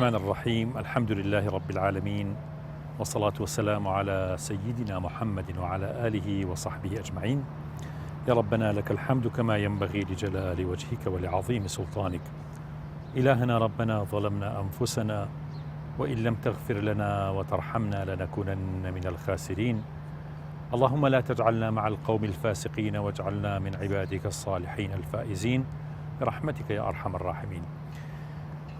الرحمن الرحیم الحمد لله رب العالمین والصلاة والسلام على سيدنا محمد وعلى آله وصحبه أجمعين يا ربنا لك الحمد كما ينبغي لجلال وجهك ولعظيم سلطانك إلهنا ربنا ظلمنا أنفسنا وإن لم تغفر لنا وترحمنا لنكونن من الخاسرين اللهم لا تجعلنا مع القوم الفاسقين واجعلنا من عبادك الصالحين الفائزين برحمتك يا أرحم الراحمين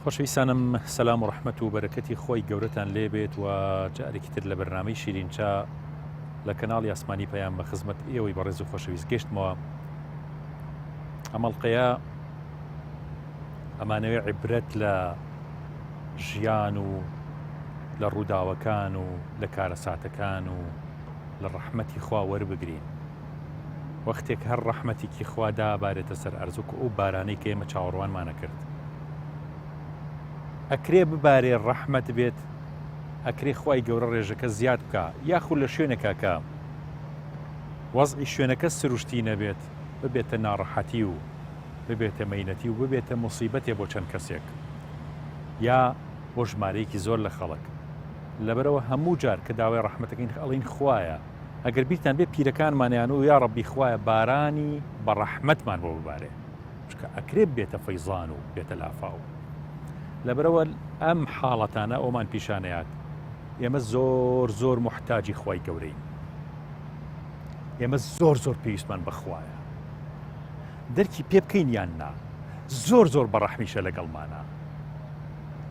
خۆشەویستانم سەلام و ڕەحمەت و بەرەکەتی خۆی گەورەتان لێبێت و جارێکی تر لە بەرنامەی شیرینچا لە کەناڵی ئاسمانی پەیام بە خزمەت ئێوەی بەڕێز و خۆشەویست گەشتمەوە ئەمەڵقەیە ئەمانەوێ عیبرەت لە ژیان و لە ڕووداوەکان و لە کارەساتەکان و لە ڕەحمەتی خوا وەربگرین وەختێک هەر ڕەحمەتێکی خوا دابارێتە سەر ئەرز وەکو ئەو بارانەی کە ئێمە چاوەڕوانمانە کرد ئەکرێ ببارێ ڕەحمەت بێت ئەکرێ خوای گەورە ڕێژەکە زیاد بکە یاخود لە شوێنێکا کە وەزعی شوێنەکە سروشتی نەبێت ببێتە ناڕەحەتی و ببێتە مەینەتی و ببێتە موسیبەتێ بۆ چەند کەسێک یا بۆ ژمارەیەکی زۆر لە خەڵک لەبەرئەوە هەموو جار کە داوای ڕەحمەتەکەین ئەڵێین خوایە ئەگەر بیرتان بێ پیرەکانمانیان و یا ڕەبی خوایە بارانی بە ڕەحمەتمان بۆ ببارێ چونکە ئەکرێ بێتە فەیزان و بێتە لافاو لەبەرئەوە ئەم حاڵەتانە ئەومان پیشانەیات ئێمە زۆر زۆر محتاجی خوای گەورەین ئێمە زۆر زۆر پێویستمان بەخوایە دەرکی پێ بکەین یان نا زۆر زۆر بەڕەحمیشە لەگەڵمانە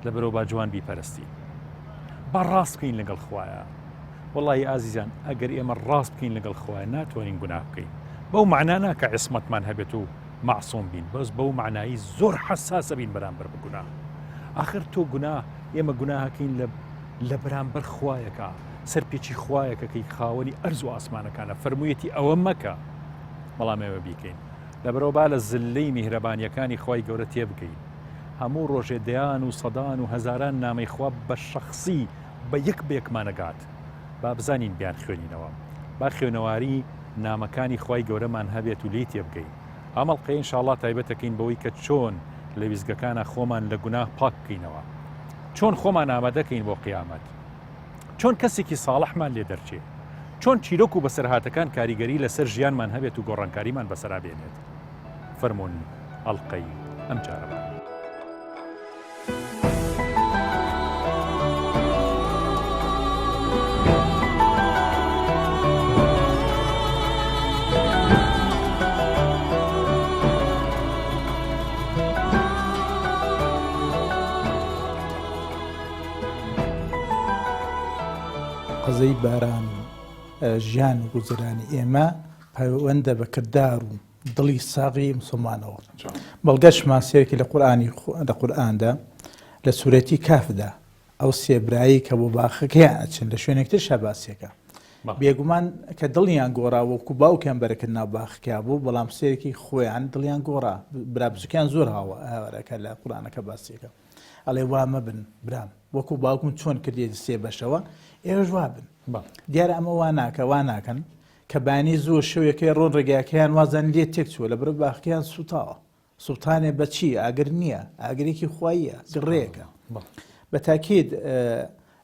لەبەرەوە با جوان بیپەرستین با ڕاست بکەین لەگەڵ خوایە وەڵی ئازیزان ئەگەر ئێمە ڕاست بکەین لەگەڵ خوایە ناتوانین گوناه بکەین بەو مەعنا نا کە عیسمەتمان هەبێت و مەعسوم بین بەس بەو مەعنایی زۆر حەساسە بین بەرامبەر بە گوناه ئاخر تۆ گوناه ئێمە گوناهەکەین لە لە بەرامبەر خوایەکە سەرپێچی خوایەکەکەی خاوەنی ئەرز و ئاسمانەکانە فەرموویەتی ئەوە مەکە بەڵام ئێمە بیکەین لەبەرەوە با لە زلەی میهرەبانیەکانی خوای گەورە تێبگەین هەموو ڕۆژێ دەیان و سەدان و هەزاران نامەی خوا بە شەخسی بە یەک بە یەکمانەگات با بزانین بیان خوێنینەوە با خوێنەواری نامەکانی خوای گەورەمان هەبێت و لێی تێبگەین ئەم ئەڵقەیە ان شاء اللە تایبەتەکەین بەوەی کە چۆن لە ویستگەکانا خۆمان لە گوناه پاک بکەینەوە چۆن خۆمان ئامادەکەین بۆ قیامەت چۆن کەسێکی ساڵحمان لێ دەرچێ چۆن چیرۆک و بەسەرهاتەکان کاریگەری لەسەر ژیانمان هەبێت و گۆڕانکاریمان بەسەرا بێنێت فەرموون ئەڵقەی ئەم جارەمان. قەزەی باران و ژیان و گوزەرانی ئێمە پەیوەندە بە کردار و دڵی ساغی مسلمانەوە بەڵگەشمان سێرکی لە قورئانی لە قورئاندا لە سورەتی کافدا ئەو سێ برایی کە بۆ باخەکەیان ئەچن لە شوێنێک ترشا باسیەکە بێگومان کە دڵیان گۆڕا وەکو باوکیان بەرەکەت ناو باخەکە بوو بەڵام سێرکی خۆیان دڵیان گۆڕا برا بچوکیان زۆر هاوارەکە لە قورئانەکە باسیەکە ئەڵێ وا مەبن برام وەکو باوکم چۆن کردێت سێ بەشەوە ئێوەش وا بن دیارە ئەمە وا ناکە وا ناکەن کە بانی زوو شەوێکەی ڕۆن ڕێگاکەیان وازان لێ تێک چووە لە بەرەو باخەکەیان سووتاوە سوڵتانێ بە چی ئاگر نییە ئاگرێکی خواییە گڕێکە بە تاکید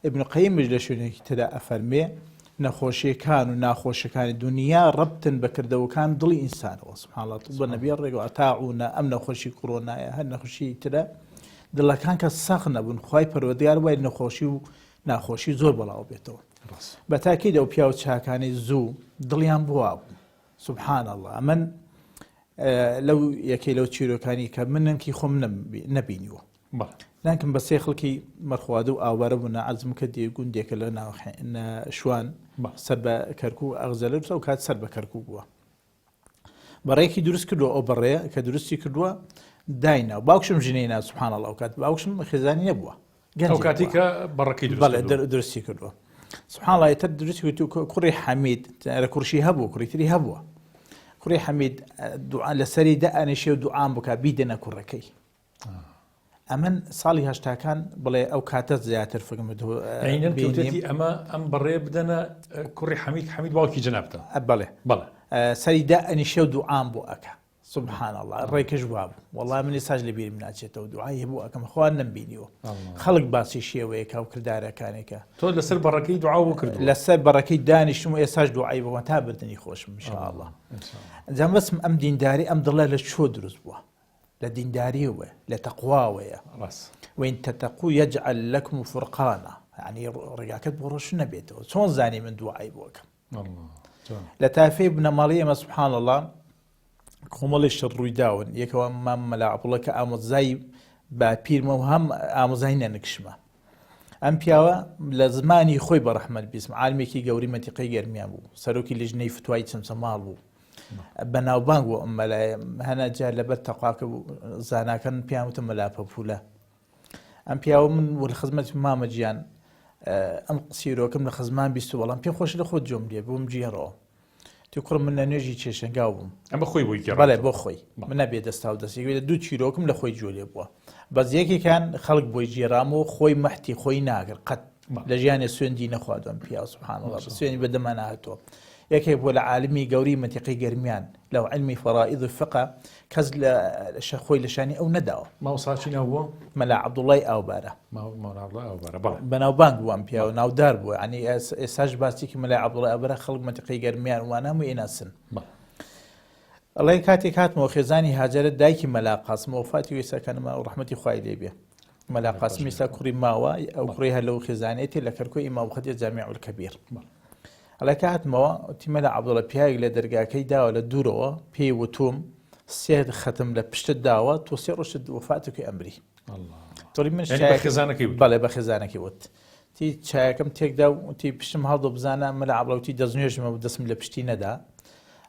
ابن قەیمیش لە شوێنێکی ترا ئەفەرمێ نەخۆشیەکان و ناخۆشەکانی دنیا ڕەبتن بە کردەوەکان دڵی ئینسانەوە سبحان الله بە نەبیە ڕێگەوە تاعونە ئەم نەخۆشی کۆرۆنایە هەر نەخۆشی ترە دڵەکان کە ساغ نەبوون خوای پەروەردگار وای نەخۆشی و ناخۆشی زۆر بەڵاو بێتەوە بە تاکید ئەو پیاو چاکانەی زوو دڵیان بوا بوو سبحان الله ئەمن لەو یەکەی لەو چیرۆکانی کە من نەنکی خۆم نەبینیوە نانکم بە سێ خەڵکی مەرخوادە و ئاوارە بوون عەزم کە دێ گوندێکە لە ناو شوان سەر بە کەرکوو ئەغزەلە ئەو کات سەر بە کەرکوو بووە بەڕێکی دروست کردووە ئەو بەڕێ کە دروستی کردووە داینا باوکشم ژنەی نا سبحان الله کات باوکشم خێزانی نەبووە ئەو کاتی کە بەڕەکەی دروستی کردووە سبحان الله تر دروستی کرد کوڕی حەمید لە کوڕشی هەبوو کوڕی تری هەبووە کوڕی حەمید دوعا لەسەری دەئەنیشێ و دوعام بکە بیدەنە کوڕەکەی ئەمن ساڵی هەشتاکان بڵێ ئەو کاتە زیاتر فکرم ئەمە ئەم بەڕێ بدەنە کوڕی حەمید حەمید باوکی جەنابتە بەڵێ بەڵێ سەری دا ئەنیشێ و دوعام بۆ ئەکا. سبحان اللە ڕێکش وابوو وەڵا من ئێستاش لە بیرم ناچێتەوە دوعای هەبوو ئەکەم خوا نەمبینیوە خەڵک باسی شێوەیەکە و کردارەکانێکە تۆ لەسەر بەڕەکەی دوعا بۆ کردووە لەسەر بەڕەکەی دانیشتم و ئێستاش دوعای بۆ تا بردنی خۆشم ان شاء الله جا بەسم ئەم دینداری ئەم دڵە لە چۆ دروست بووە لە دینداریەوە لە تەقواوەیە ڕاست وإن تتقوا يجعل لكم فرقانا یعنی ڕێگاکەت بۆ ڕۆشن نەبێتەوە چۆن زانی من دوعای بۆ ئەکەم لە تایفەی بنەماڵەی ئێمە سبحان الله کۆمەڵی شت ڕووی داون یەکەوە مام مەلا عەبدوڵڵا کە ئامۆزای باپیرمە و هەم ئامۆزای نەنکشمە ئەم پیاوە لە زمانی خۆی بە ڕەحمەت بیسم عالمێکی گەوری مەتیقەی گەرمیان بوو سەرۆکی لیژنەی فتوای چەمچەماڵ بوو بەناوبانگ بوو ئەم مەلایە هەنە جار لەبەر تەقاکە بوو زاناکەن پیان وتم مەلا پەپولە ئەم پیاوە من و لە خزمەت مامە گیان ئەم چیرۆکم لە خزمان 20 بەڵام پێم خۆش لە خۆت جۆم لێ بووم گێڕەوە تو کوڕم من لە نوێژی چێشنگاو بووم ئەمە خۆی بۆی گێڕا بەڵێ بۆ خۆی من نەبێ دەستا و دەستێک لە دوو چیرۆکم لە خۆی جۆ لێ بووە بەس یەکێکان خەڵک بۆی گێرام و خۆی مەحتی خۆی ناگر قەت لە ژیانی سوێندی نەخواردوم پیاو سبحان الله سوێنی بەدەما نهاتووە یەکێک بووە لە عالمی گەوری مەنتیقەی گەرمیان لەو عیلمی فەرائیض و فقە کەس لە خۆی لە شانی ئەو نەداوە. مامۆستا چی ناو بووە؟ مەلا عەبدوڵای ئاوبارە. مەلا عەبدوڵای ئاوبارە بەڵێ. بەناوبانگ بوو ئەم پیاوە ناودار بووە یانی ئێستاش باسێکی مەلای عەبدوڵای ئاوبارە خەڵک مەنتیقەی گەرمیان وانە هەموو ئەیناسن. بەڵێ. ئەڵێ کاتێک هاتمەوە خێزانی هاجەرە دایکی مەلا قاسم وەفاتی و ئێستا کە نەما ڕەحمەتی خوای لێ بێ. مەلا قاسم ئێستا کوڕی ماوە ئەو کوڕی هەر لەو خێزانەیەتی لە کەرکوک ئیمام خەتیە جامیع الکبیر. ئەڵێ کە هاتمەوە وتی مەلا عەبدوڵە پیاوێک لە دەرگاکەی داوە لە دوورەوە پێی وتوم سێ خەتم لە پشتت داوە تۆ سێ ڕۆژت وەفاتەکەی ئەمری تۆری من خێزانەکەی بەڵێ بە خێزانەکەی وت تی چایەکەم تێکدا و تی پشتم هەڵدۆ بزانە مەلا عەبدوڵە وتی دەستنوێژمە و دەستم لە پشتی نەدا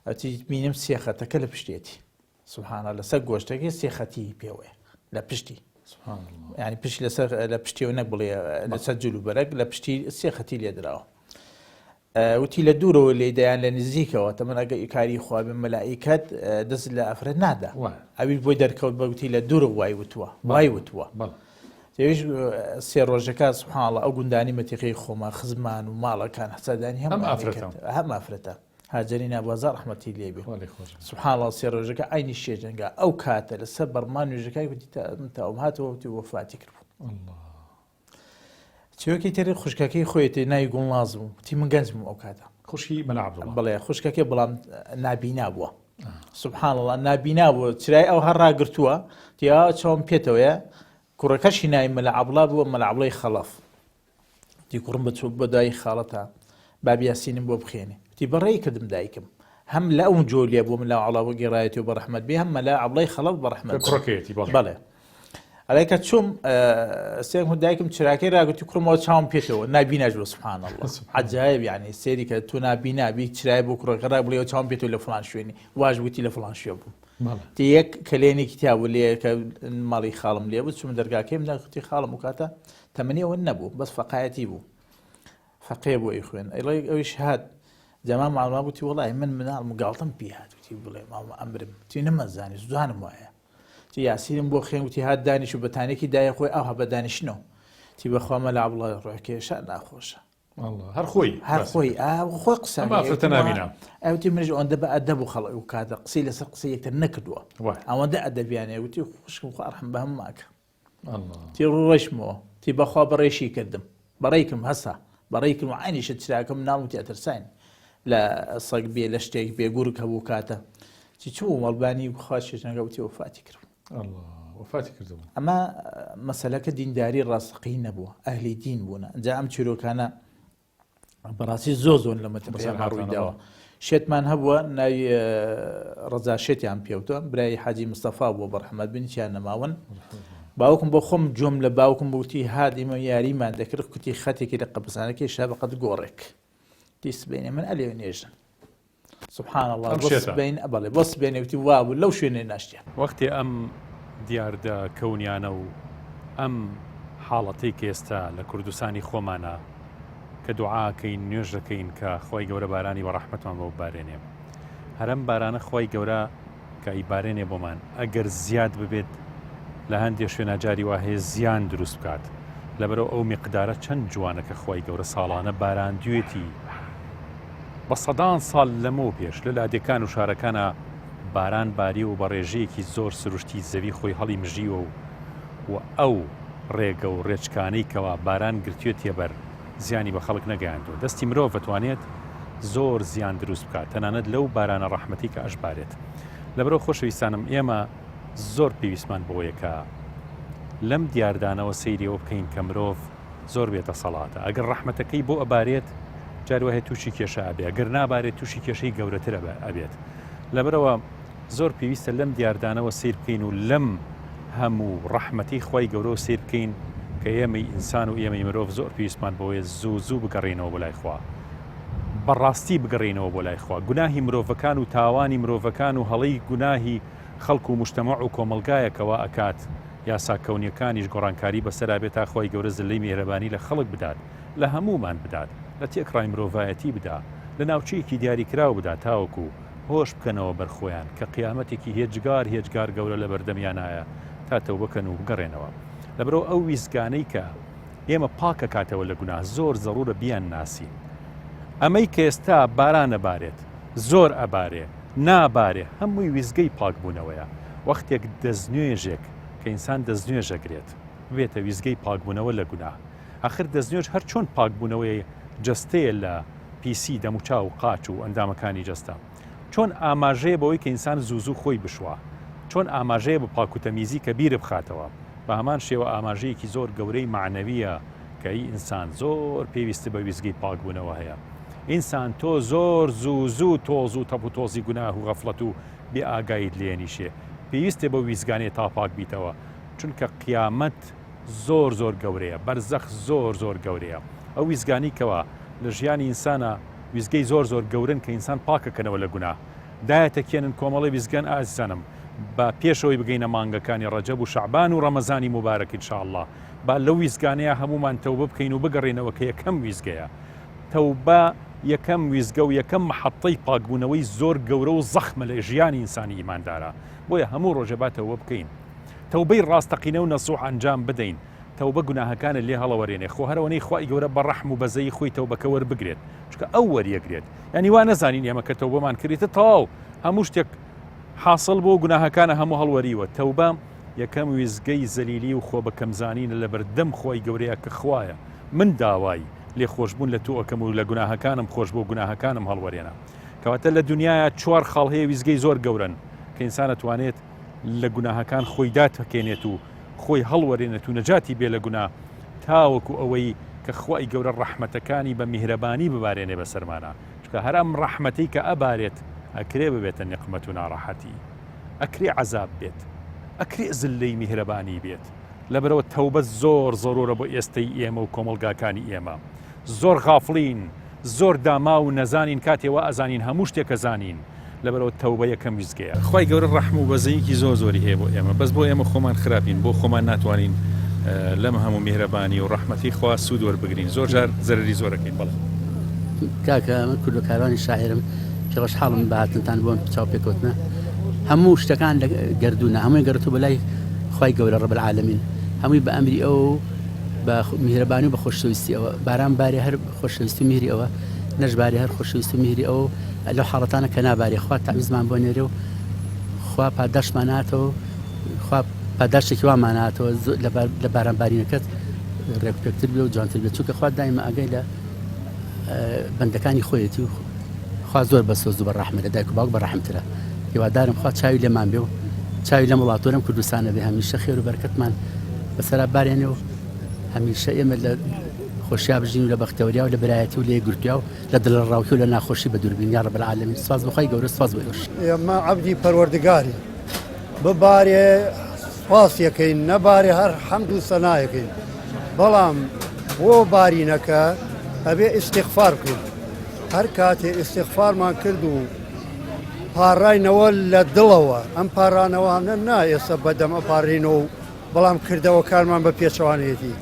ئەتی بینم سێ خەتەکە لە پشتێتی سبحان اللە لەسەر گۆشتەکەی سێ خەتی پێوەیە لە پشتی ینی پشت لەسەر لە پشتیەوە نەک بڵێ لەسەر جل و بەرەک لە پشتی سێ خەتی لێدراوە وتی لە دوورەوە لێدایان لە نزیکەوە تەمەن ئەگە ئیکاری خوا بێ مەلائیکەت دەست لە ئافرەت نادا ئەویش بۆی دەرکەوت بەگوتی لە دوورە وای وتووە وای وتووە ئەویش سێ ڕۆژەکە سبحان الله ئەو گوندانی مەتیقەی خۆمان خزمان و ماڵەکان حسادانی هەم ئافرەتە هەم ئافرەتە هاجەری نابازار ڕەحمەتی لێ بێ سبحان الله سێ ڕۆژەکە عینی شێجەنگا ئەو کاتە لەسەر بەڕمان نوێژەکای وتی تا من تاوم هاتەوە وتی وەفاتی کرد چیرۆکی تر خوشکەکەی خۆیەتی ناوی گوڵناز بوو وتی من گەنج بووم ئەو کاتە خوشکی مەلا عەبدوڵڵا بەڵێ خوشکەکەی بەڵام نابینا بووە سبحان الله نابینا بووە چرای ئەو هەر ڕاگرتووە تیا چاوم پێتەوەیە کوڕەکەشی ناوی مەلا عەبڵا بووە مەلا عەبڵای خەڵەف وتی کوڕم بچۆ بۆ دای خاڵەتە با بیاسینم بۆ بخێنێ وتی بەڕێی کردم دایکم هەم لە ئەو جۆلیە بۆ ملا عەڵا بۆ گێڕایەتی و بەڕەحمەت بێ هەم مەلا عەبڵای خەڵەف بەڕەحمەت بێ. کوڕەکەیەتی بەڵێ. بەڵێ ئەڵێ کە چوم سێم دایکم چراکەی راگوتی کوڕمەوە چاوم پێتەوە نابیناش بۆ سبحان الله عجایب یعنی سێری کە تو نابینا بی چرای بۆ کوڕەکە ڕای بڵێ چاوم پێتەوە لە فلان شوێنی واش وتی لە فلان شوێن بووم یەک کەلێنێکی تیا بوو لێ کە ماڵی خاڵم لێ بوو چوم دەرگاکەیم داختی خاڵم و کاتە تەمەنی ئەوە نەبوو بەس فەقایەتی بوو فەقێ بۆ ئی خوێن ئەڵێ ئەویش هات جەما ماڵما وتی وڵی من مناڵم گاڵتم پێ هات وتی بڵێ ماڵمە ئەمرم تی نەمەزانی زانم وایە تی یاسینم بۆ خوێن وتی هات دانیش و بەتانێکی دایە خۆی ئاها بە دانیشتنەوە تی بەخوا مەلا عەبدوڵڵا ڕۆکێشان ناخۆشە هەر خۆی هەر خۆی خۆی قسە ئافرەتە نابینا ئەوتی منیش ئەوەندە بە ئەدەب و خەڵک و کاتە قسەی لەسەر قسەی یەکتر نەکردووە ئەوەندە ئەدەبیانە وتی خوشکم خوا ڕەحم بە هەمووماکە تی ڕۆشمەوە تی بەخوا بەڕێشی کردم بەڕێکم هەسا بەڕێکم و عینیشە چراکەم ناڵم تی ئەترساین لە سەگ بێ لە شتێک بێ گورگ هەبوو کاتە چی چوو مەڵبانی خوا شێژنەگە وتی وەفاتی کرد وەفاتی کردبوو ئەمە مەسەلەکە دینداری ڕاستەقینە نەبووە ئەهلی دین بوونە جا ئەم چیرۆکانە بەڕاستی زۆ زۆن لە مەتەپەیان ڕووی داوە شێتمان هەبووە ناوی ڕەزا شێتیان پێوتە برای حاجی مستەفا بووە بەڕەحمەت بن چیان نەماون باوکم بۆ خۆم جۆم لە باوکم بوتی هات ئیمە یاریمان دەکرد کوتی خەتێکی لە قەبرستانەکەی شا بەقەد گۆڕێک تی سبەینێ من ئەلێ نێژن سبحان اللە ئەم بۆ شێتە. سبەین بەڵێ بۆ سبەینێ وتی وابوو لەو شوێنەی ناشتیان. وەختێ ئەم دیاردە کەونیانە و ئەم حاڵەتەی کە ئێستا لە کوردستانی خۆمانە کە دوعا ئەکەین نوێژ دەکەین کە خوای گەورە بارانی بە ڕەحمەتمان بۆ ببارێنێ هەر ئەم بارانە خوای گەورە کە ئەیبارێنێ بۆمان ئەگەر زیاد ببێت لە هەندێ شوێنا جاری وا هەیە زیان دروست بکات لەبەرئەو ئەو میقدارە چەند جوانە کە خوای گەورە ساڵانە باراندوێتی بە سەدان ساڵ لەمەو پێش لە لادێکان و شارەکانا. باران باریوە و بە ڕێژەیەکی زۆر سروشتی زەوی خۆی هەڵی مژیوە و و ئەو ڕێگە و ڕێچکانەی کەوا باران گرتوێتیە بەر زیانی بە خەڵک نەگەیاندووە. دەستی مرۆڤ ئەتوانێت زۆر زیان دروست بکات تەنانەت لەو بارانە ڕەحمەتی کە ئەشبارێت. لەبەرئەوە خۆشەویستانم ئێمە زۆر پێویستمان بەوەیە کە لەم دیاردانەوە سەیری ئەوە بکەین کە مرۆڤ زۆر بێ دەسەڵاتە ئەگەر ڕەحمەتەکەی بۆ ئەبارێت جار وایە تووشی کێشە ئەبێ ئەگەر نابارێت تووشی کێشەی گەورەتر ئەبێت لەبەرەوە زۆر پێویستە لەم دیاردانەوە سیر بکەین و لەم هەموو ڕەحمەتی خوای گەورەوە سیر بکەین کە ئێمەی ئینسان و ئێمەی مرۆڤ زۆر پێویستمان بەوەیە زوو زوو بگەڕێینەوە بۆ لای خوا بەڕاستی بگەڕێینەوە بۆ لای خوا گوناهی مرۆڤەکان و تاوانی مرۆڤەکان و هەڵەی گوناهی خەڵک و موجتەمەع و کۆمەڵگایەکە وا ئەکات یاسا کەونیەکانیش گۆڕانکاری بەسەرا بێت تا خوای گەورە زلەی میهرەبانی لە خەڵک بدات لە هەموومان بدات لە تێکڕای مرۆڤایەتی بدا لە ناوچەیەکی دیاریکراو بدا تاوەکو هۆش بکەنەوە بەر خۆیان کە قیامەتێکی هێجگار هێجگار گەورە لەبەردەمیانایە تا تەوبە کەن و بگەڕێنەوە لەبەرئەوە ئەو ویستگانەی کە ئێمە پاک ئەکاتەوە لە گوناه زۆر زەڕورە بیان ناسین ئەمەی کە ئێستا باران ئەبارێت زۆر ئەبارێ نابارێ هەمووی ویستگەی پاک بوونەوەیە وەختێک دەستنوێژێک کە ئینسان دەستنوێژ ئەگرێت ببێتە ویستگەی پاکبوونەوە لە گوناه ئاخر دەستنوێژ هەر چۆن پاکبوونەوەی جەستەیە لە پیسی دەموچاو و قاچ و ئەندامەکانی جەستە چۆن ئاماژەیە بەوەی کە ئینسان زوو زوو خۆی بشوا چۆن ئاماژەیە بە پاک و تەمیزی کە بیربخاتەوە بە هەمان شێوە ئاماژەیەکی زۆر گەورەی مەعنەویە کە ئی ئینسان زۆر پێویستی بە ویستگەی پاکبوونەوە هەیە ئینسان تۆ زۆر زوو زوو تۆز و تەپ و تۆزی گوناه و غەفڵەت و بێ ئاگاییت لێ نیشێ پێویستێ بەو ویستگانەیە تا پاک بیتەوە چونکە قیامەت زۆر زۆر گەورەیە بەرزەخ زۆر زۆر گەورەیە ئەو ویستگانی کەوا لە ژیانی ئینسانە ویستگەی زۆر زۆر گەورن کە ئینسان پاکەکەنەوە لە گوناه دایەتەکێنن کۆمەڵی ویستگەن ئازیزانم با پێشەوەی بگەینە مانگەکانی ڕەجەب و شەعبان و ڕەمەزانی موبارەک ان شاء اللە با لەو ویستگانەیە هەموومان تەوبە بکەین و بگەڕێینەوە کە یەکەم ویستگەیە تەوبە یەکەم ویستگە و یەکەم محەتەی پاکبوونەوەی زۆر گەورە و زەخمە لە ژیانی ئینسانی ئیماندارا بۆیە هەموو ڕۆژێ با تەوبە بکەین تەوبەی ڕاستەقینە و نەسوح ئەنجام بدەین تەوبە گوناهەکانت لێ هەڵەوەرێنێ خۆ هەرئەوەنەی خوای گەورە بە ڕەحم و بەزەیی خۆی تەوبەکە وەربگرێت چونکە ئەو وەریەگرێت یانی وا نەزانین ئێمە کە تەوبەمان کرد ئیتر تەواو هەموو شتێک حاصل بۆ گوناهەکانە هەموو هەڵوەریوە تەوبە یەکەم ویزگەی زەلیلی و خۆ بەکەمزانینە لەبەردەم خوای گەورەیە کە خوایە من داوای لێخۆشبوون لە تۆ ئەکەم و لە گوناهەکانم خۆش بۆ گوناهەکانم هەڵوەرێنە کەواتە لە دنیاە چوار خاڵ هەیە ویزگەی زۆر گەورەن کە ئینسان ئەتوانێت لە گوناهەکان خۆی داتەکێنێت و خۆی هەڵوەرێنێت و نەجاتی بێ لە گوناه تاوەکو ئەوەی کە خوای گەورە ڕەحمەتەکانی بە میهرەبانی ببارێنێ بەسەرمانا چونکە هەر ئەم ڕەحمەتەی کە ئەبارێت ئەکرێ ببێتە نیقمەت و ناڕەحەتی ئەکرێ عەزاب بێت ئەکرێ زللەی میهرەبانی بێت لەبەرئەوە تەوبە زۆر زەرورە بۆ ئێستەی ئێمە و کۆمەڵگاکانی ئێمە زۆر غافڵین زۆر داماو و نەزانین کاتێ وا ئەزانین هەموو شتێک ئەزانین لەبەرئەوە تەوبە یەکەم ویستگەیە. خوای گەورە ڕەحم و بەزەیەکی زۆر زۆری هەیە بۆ ئێمە بەس بۆ ئێمە خۆمان خراپین بۆ خۆمان ناتوانین لەم هەموو میهرەبانی و ڕەحمەتی خوا سوود وەربگرین زۆر جار زەرەری زۆر ئەکەین بەڵێ. کاکە من کوردۆ کاروانی شاعیرم پێ خۆشحاڵم بە هاتنتان بۆ ئەم چاوپێکەوتنە هەموو شتەکان لە گەردوونە هەمووی گەڕێتەوە بۆ لای خوای گەورە رب العالمین هەمووی بە ئەمری ئەو بە میهرەبانی و بە خۆشەویستی ئەوە باران بارێ هەر خۆشەویستی و میهری ئەوە نەشبارێ هەر خۆشەویستی و میهری ئەو لەو حاڵەتانە کە نابارێ خوا تەعویزمان بۆ نێرێ و خوا پاداشتمان هاتەوە خوا پاداشتێکی وامان هاتەوە لە باران بارینەکەت ڕێکوپێکتر بێ و جوانتر بێت چونکە خوا دایمە ئاگای لە بەندەکانی خۆیەتی و خوا زۆر بە سۆز و بە ڕەحمە لە دایک و باوک بە ڕەحمترە هیوادارم خوا چاوی لێمان بێ و چاوی لەم وڵاتۆ لەم کوردستانە بێ هەمیشە خێر و بەرکەتمان بەسەرا بارێنێ و هەمیشە ئێمە لە خۆشیا بژین و لە بەختەوەریا و لە برایەتی و لە یەکگرتویا و لە دڵەڕاوکێ و لە ناخۆشی بەدوور بین یا رب العالمین سپاس بۆ خوای گەورە سپاس بۆ ئێوەش. ئێمە عەبدی پەروەردگارین ببارێ سوپاسیەکەین نەبارێ هەر حەمد و سەنایەکەین بەڵام بۆ بارینەکە ئەبێ ئیستیغفار بکەین هەر کاتێ ئیستیغفارمان کرد و پاڕاینەوە لە دڵەوە ئەم پاڕانەوانە نا ئێستا بەدەم ئەپارینەوە و بەڵام کردەوەکانمان بە پێچەوانەیەتی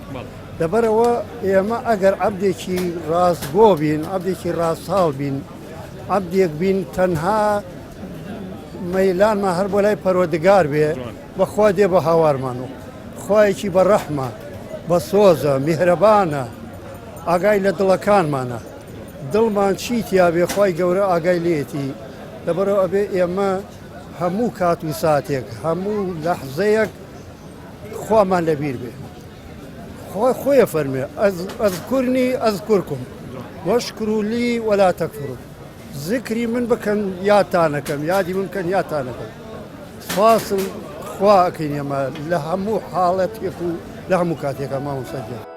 لەبەرەوە ئێمە ئەگەر عەبدێکی ڕاستگۆ بین عەبدێکی ڕاستاڵ بین عەبدێک بین تەنها مەیلانمان هەر بۆ لای پەروەردگار بێ بەخوا دێ بە هاوارمان و خوایەکی بە ڕەحمە بە سۆزە میهرەبانە ئاگای لە دڵەکانمانە دڵمان چی تیاابێ خی گەورە ئاگای لێتی لەبەرەوە ئەبێ ئێمە. هەموو کات و ساتێک هەموو لەحزەیەک خوامان لەبیر بێ خوا خۆی فەرمێ اذکرنی اذکرکم واشکروا لی ولا تکفرون زکری من بکەن یادتانەکەم یادی من بکەن یادتانەکەم سپاسم خوا ئەکەین ئێمە لە هەموو حاڵەتێک و لە هەموو کاتێکە مامۆستا گیان.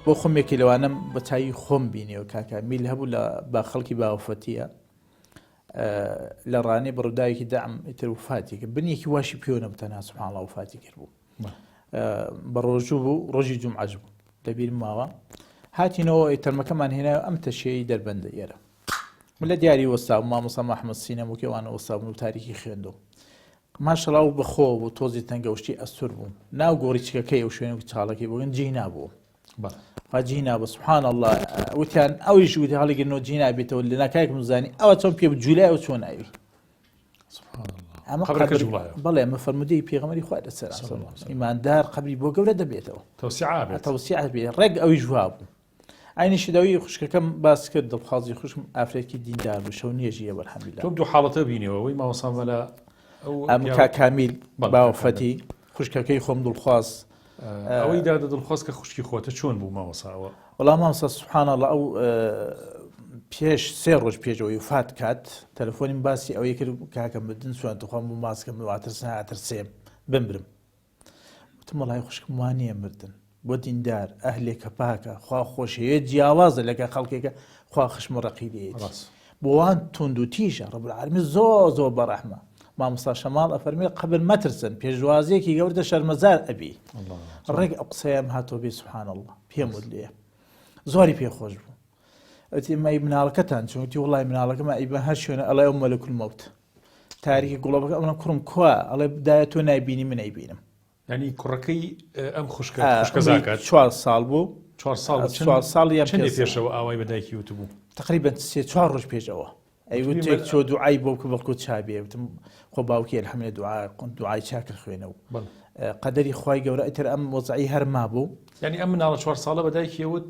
بۆ خۆم یەکێ لەوانەم بە چاوی خۆم بینیەوە کاکە میل هەبوو لە بە خەڵکی باوەفەتیە لە ڕانێ بە ڕووداوێکی دەعم ئیتر وفاتی کرد بنیەکی واشی پێوە نەبوو تەنها سبحان الله وفاتی کرد بوو بە ڕۆژوو بوو ڕۆژی جومعەش بوو لەبیر ماوە هاتینەوە تەرمەکەمان هێنایەوە ئەم تەشەی دەربەندە ئێرە من لە دیاری وەستا و مامۆستا محمد سینەم و کێوانە وەستا بوون و تاریکی خوێندو ماشەڵا و بەخۆ بوو تۆزی تەنگەوشتی ئەستور بوو ناو گۆڕیچکەکەی ئەو شوێن و چاڵەکەی بۆن جێی نابوو جی نابوو سبحان الله وتیان ئەویش وتی هەڵیگرنەوە جی نابێتەوە لە ناکایەکم زانی ئەوە چۆن پێ جولای ئەو چۆن ئەوی ئەمە بەڵێ ئەمە فەرمودەی پێغەمبەری خوا لەسەر ئیماندار قەبری بۆ گەورە دەبێتەوە تەوسیع بێ ڕێک ئەویش وا بوو عینی شداوی خوشکەکەم باس کرد دڵخوازی خوشکم ئافرەتێکی دیندار بوو شەو نوێژی هەبوو الحمدلله تۆ دوو حاڵەتە بینیەوە ئەوەی مامۆستا مەلا ئەم کاک کامیل باوەفەتی خوشکەکەی خۆم دڵخواز ئەوەی دادە دڵخواز کە خوشکی خۆتە چۆن بوو مامۆستا ئەوە؟ وەڵا مامۆستا سبحان الله ئەو پێش سێ ڕۆژ پێشەوەی وفات کات تەلەفۆنیم باسی ئەوەی کرد کاکە مردن چۆن تخوام بۆ ماسکەم واترسنا ئەترسێم بمرم وتم وەڵای خوشکم وا نییە مردن بۆ دیندار ئەهلێکە پاکە خوا خۆشەوێت جیاوازە لەگە خەڵکێکە خوا خشم و ڕقی لێیەتی بۆ وان توند و تیژە رب العالمین زۆر زۆر بەڕەحمە مامۆستا شەماڵ ئەفەرمێ قەبر مەترسن پێشوازیەکی گەوردە شەرمەزار ئەبی ڕێک ئەو قسەیەم هاتۆ بێ سبحان الله پێم وت لێ زۆری پێخۆش بوو ئەتی مای مناڵەکەتان چۆنتی وڵی مناڵەکەمە ئەی بە هەر شوێنە ئەڵێ ئەو مەلک المەوت تاریکی گوڵەبەکە ئەڵێم کوڕم کوا ئەڵێ دایە تۆ نایبینی من ئەیبینم. یانی کوڕەکەی ئەم خوشکە خوشکەزاکەت چوار ساڵ بوو چوار ساڵ چوار ساڵ یان چەندێ پێشەوە ئاوای بە دایکی وتبوو تقریبا سێ چوار ڕۆژ پێش ئەوە ئەی وتێک چۆ دوعای بۆ بکە بەڵکو چابێ وتم خۆ باوکی الحمد دوعا دوعای چاکە خوێنە و قەدەری خوای گەورە ئیتر ئەم وەزعی هەر مابوو. یانی ئەم مناڵە چوار ساڵە بە دایکی وت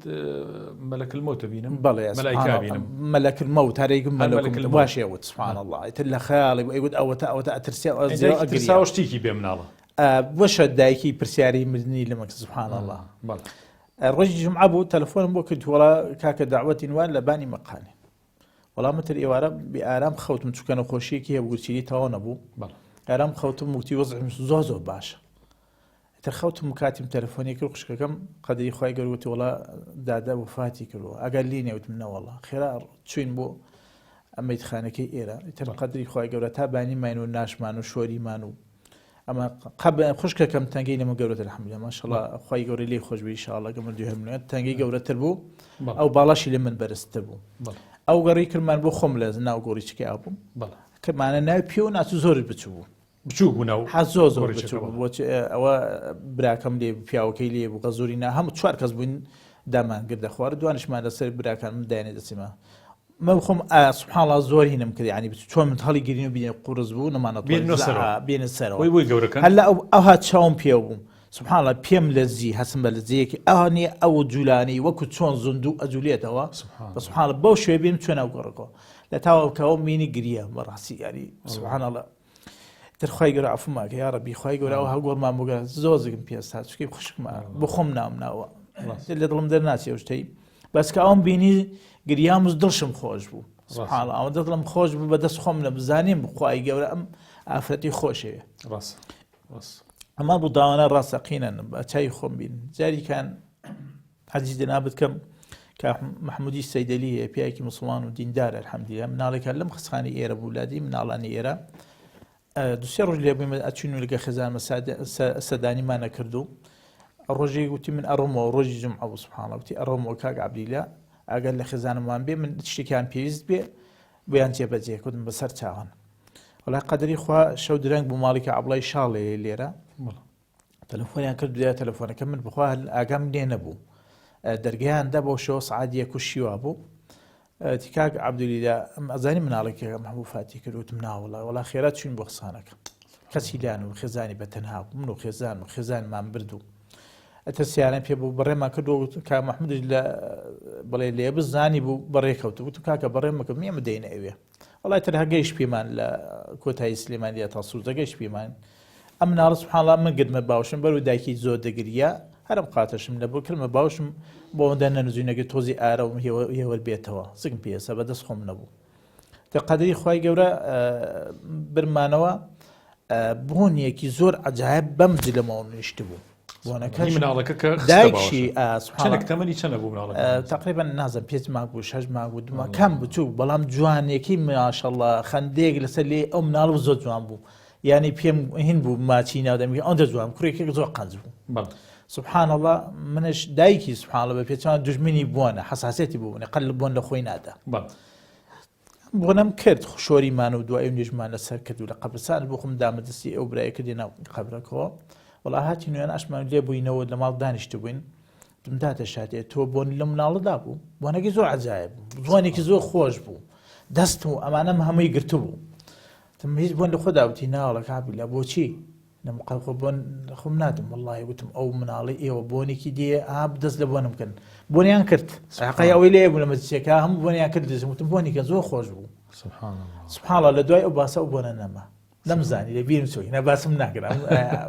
مەلەک المەوت بینم بەڵێ مەلایکە بینم مەلەک المەوت هەرێکم مەلەک المەوت واشێ وت سبحان الله ئیتر لە خەیاڵی بوو ئەیوت ئەوەتە ئەوەتە ئەترسێ ئەو دایکی ترساوە شتێکی بێ مناڵە بەشە دایکی پرسیاری مردنی لەمە سبحان الله بەڵێ ڕۆژی جمعە بوو تەلەفۆنم بۆ کرد وەڵا کاکە داوەتین وان لە بانی مەقانێ وەڵا متر ئێوارە بێ ئارام خەوتم چونکە نەخۆشیەکی هەبوو گورچیلی تەواو نەبوو ئارام خەوتم وتی وەزعم زۆر زۆر باشە تر خەوتم و کاتیم تەلەفۆنی کرد خوشکەکەم قەدری خوای گەورە وتی وەڵا دادا وەفاتی کردووە ئەگەر لی نەوتم نەوەڵا خێرا چوین بۆ ئەمەیتخانەکەی ئێرە تر قەدری خوای گەورە تا بانی ماین و ناشمان و شۆریمان و ئەمە قەب خوشکەکەم تەنگەی لەمە گەورەتر الحمدلله ماشاءالله خوای گەورە لێی خۆش بێ ئینشاءالله کە مردووی هەر منە تەنگەی گەورەتر بوو ئەو باڵاشی لە من بەرزتر بوو ئەو گەڕی کرمان بۆ خۆم لە ناو گۆڕی چکە بووم کرمانە ناوی پێ و ناچوو زۆر بچوو بوو بچوو بوو ناو حەز زۆر زۆر بچوو بوو بۆ ئەوە براکەم لێ پیاوەکەی لێ بوو غەزوری نا هەموو چوار کەس بووین دامان گردە خوارد دوانشمان لەسەر براکان من دایانێ دەچیمە من خۆم ئا سبحان اللە زۆر هینم کرد یعنی چۆن من هەڵی گرین و بینێ قورس بوو نەمانە بێنە سەرەوە بێنە سەرەوە وەی وەی گەورەکەن هەر لە ئەو ئەوها چاوم پێ بووم سبحان اللە پێم لەزی هەستم بە لەزیەکی ئەوها نییە ئەو جولانەی وەکو چۆن زیندوو ئەجولێتەوە سبحان بە سبحان اللە بەو شوێ بیم چۆن ئەو گۆڕەکەوە لە تاوەکەوە مینی گریە بەڕاستی یاری سبحان اللە تر خوای گەورە عفومان کە یاڕەبی خوای گەورە ئەو هەگۆڕمان بگە زۆر زگم پێستا چونکە خوشکمە بۆ خۆم ناوم ناوە لە دڵم دەرناچێ ئەو شتەی بەس کە ئەوم بینی گریام و دڵشم خۆش بوو سبحان الله ئەوەندە دڵم خۆش بوو بەدەست خۆم لە بزانیم خوای گەورە ئەم ئافرەتی خۆشەوێ ڕاست ڕاست ئەمە ڕووداوانە ڕاستەقینەن بە چای خۆم بین جاریکان عەزیز جەنابت کەم کاک محمودی سەیدەلی هەیە پیاوێکی موسڵمان و دیندارە الحمدللە مناڵێکە لەم خستخانەی ئێرە بوو لادێی مناڵانی ئێرە دوسێ ڕۆژ لێ بووین ئەچوین و لەگە خێزانمە سەدانیمان نەکرد و ڕۆژێک وتی من ئەڕۆمەوە ڕۆژی جمعە بوو سبحان الله وتی ئەڕۆمەوە کاک عەبدیلە ئەگەر لە خێزانمان بێ من شتێکیان پێویست بێ بۆیان جێبەجێ کردم بەسەر چاوان وڵای قەدری خوا شەو درەنگ بوو ماڵی کە عەبڵای شاڵێ لێرە تەلەفۆنیان کرد دوای تەلەفۆنەکە من بخوا ئاگام لێ نەبوو. دەرگەیان دا بۆ شەوە سعات یەک و شیوا بوو تی کاک عەبدولیلا ئەزانی مناڵێکی هەموو فاتی کرد وتم ناوەڵا وەڵا خێرا چوین بۆ خسانەکە کەسی لیان و خێزانی بە تەنها بوو من و خێزان و خێزانمان برد و ئەتە سیاران پێ بوو بەڕێمان کرد و کاک محمودش لە بڵێ لێ بزانی بوو بەڕێ کەوت وتم کاکە بەڕێ مەکە ئێمە دێینە ئەوێ وەڵای تر هەگەیش پێمان لە کۆتایی سلێمانی تا سوزە گەیش پێمان ئەم مناڵە سبحان الله من گرتمە باوشم بەرو دایکی زۆر دەگریا هەرم قاتەشم نەبوو کردمە باوشم بۆ ئەوەندە نەنزوی نەگرت تۆزی ئارەوم هێوەر بێتەوە زگم پێسە بەدەست خۆم نەبوو کە قەدری خوای گەورە برمانەوە بۆنیەکی زۆر عجایب بەم جلەمەوە نیشت بوو بۆنەکەی مناڵەکە کە دایکشی تەمەنی چەنە بوو مناڵەکە تقریبا نازم پێنج مانگ بوو شەش مانگ بوو دوما کەم بچوو بەڵام جوانێکی ماشەڵڵا خەندەیەک لەسەر لێ ئەو مناڵ و زۆر جوان بوو یانی پێم هین بوو ماچی ناو دەمی ئەوەندە جوان کوڕێکێک زۆر قەنج بوو سبحان الله منش دایکی سبحان الله بە پێچوان دژمنی بووانە حساسەتی بوونە قەل بۆن لە خۆی نادا بۆنەم کرد شۆریمان و دوای نوێژمان لەسەر کرد و لە قەبرستان بۆ خۆم دامە دەستی ئەو برایە کردی ناو قەبرەکەوە وەڵا هاتی نوێن ئەشمان لێ بووینەوە لە ماڵ دانیشت بووین داتە شاتێ تۆ بۆن لە مناڵەدا بوو بۆنەکەی زۆر عجایب بوو زوانێکی زۆر خۆش بوو دەست و ئەمانەم هەمووی گرتبوو تم هیچ بۆن لە خۆدا وتی ناوەڵە کابیلا بۆچی نەم خۆ بۆن خۆم نادم وڵی وتم ئەو مناڵی ئێوە بۆنێکی دێ ئاب دەست لە بۆنم بکەن بۆنیان کرد ساقای ئەوەی لێ بوو لە مەجلسەکە هەموو بۆنیان کرد دەزم وتم بۆنیکە زۆر خۆش بوو سبحان الله لە دوای ئەو باسە ئەو بۆنە نەما نەمزانی لە بیرم چۆی نە باسم ناکرام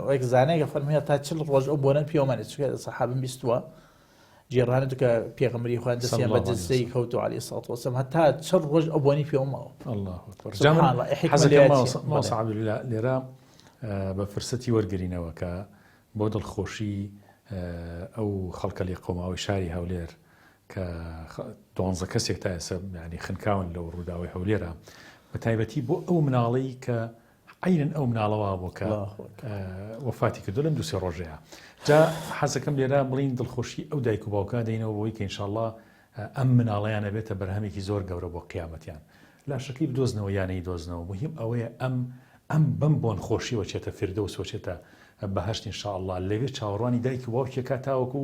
وەک زانایکە فەرمیە تا چل ڕۆژ ئەو بۆنە پێوەمانە چکە سەحابم بیستووە جێڕانە کە پێغەمبەری خوا دەستیان بە جەستەی کەوت و عەلەیهی سڵات وەسەلام هەتا چل ڕۆژ ئەو بۆنی پێوە ماوە. اللە اکبر. جا من سبحان الله حیکمە حەزەکەم لێرە مامۆستا چییە؟ بەڵێ. مامۆستا عەبدولئیلا لێرە بە فرسەتی وەرگرینەوە کە بۆ دڵخۆشی ئەو خەڵکە لێقەوماوەی شاری هەولێر کە دوانزە کەسێک تا ئێستا یانی خنکاون لەو ڕووداوەی هەولێرە بە تایبەتی بۆ ئەو مناڵەی کە عەینەن ئەو مناڵە وابوو کە وەفاتی کردو لەم دوسێ ڕۆژەیە جا حەزەکەم لێرە بڵین دڵخۆشی ئەو دایک و باوکە دەینەوە بۆی کە ئینشاءاللە ئەم مناڵیان ئەبێتە بەرهەمێکی زۆر گەورە بۆ قیامەتیان لاشەکەی بدۆزنەوە یانەی دۆزنەوە مهم ئەوەیە ئەم ئەم بەم بۆن خۆشیەوە چێتە فردەوس وەچێتە بەهشت ئینشاءاللە لەوێ چاوەڕوانی دایک و باوکێکا تاوەکو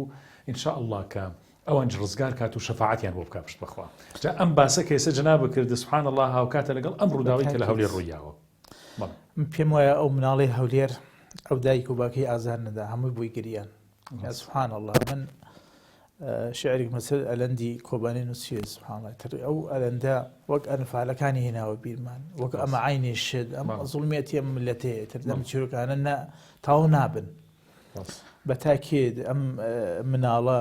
ئینشاءاللە کە ئەوانیش ڕزگار کات و شەفاعەتیان بۆ بکا پشت بەخوا جا ئەم باسە کە ئێستا جەنابت کرد سبحان اللە هاوکاتە لەگەڵ ئەم ڕووداوەی کە لە هەولێر ڕوویاوە بەڵێ. من پێم وایە ئەو مناڵەی هەولێر ئەو دایک و باکەی ئازار نەدا هەمووی بۆی گریان یا سبحان اللە من شعرێک مەسەر ئەلەندی کۆبانی نووسیوە سبحان اللە تر ئەو ئەلەندە وەک ئەنفالەکانی هێناوە بیرمان وەک ئەمە عینی شت ئەم زوڵمیەتی ئەم ملەتەیە تر لەم چیرۆکانە نە تاو نابن بە تاکید ئەم مناڵە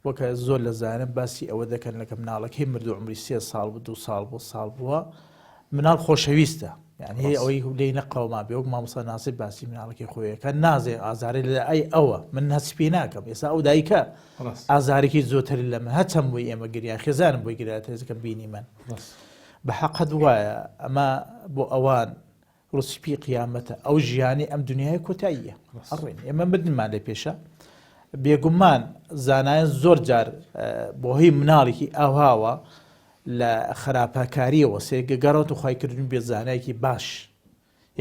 وەکە زۆر لە زانم باسی ئەوە دەکەن لەکە مناڵەکەی مردو عمری سێ ساڵ بوو دو ساڵ بۆ ساڵ بووە مناڵ خۆشەویستە یعنی هەیە ئەوەی لێی نەقەوما بێ وەک مامۆستا ناسر باسی مناڵەکەی خۆیەکە نازێ ئازارێ لە ئەی ئەوە من هەست پێ ناکەم ئێستا ئەو دایکە ئازارێکی زۆتر لە من هەچەم بۆی ئێمە گریان خێزانم بۆی گرا تێزەکە بینی من بە حەقەت وایە ئەمە بۆ ئەوان ڕوسپی قیامەتە ئەو ژیانی ئەم دنیای کۆتاییە ئەڕۆین ئێمە مردنمان لە پێشە بێگومان زانایان زۆر جار بۆ هی مناڵێکی ئاوهاوە لە خراپەکاریەوە سێگەگەڕەوە و خیکردن بێ زانایەکی باش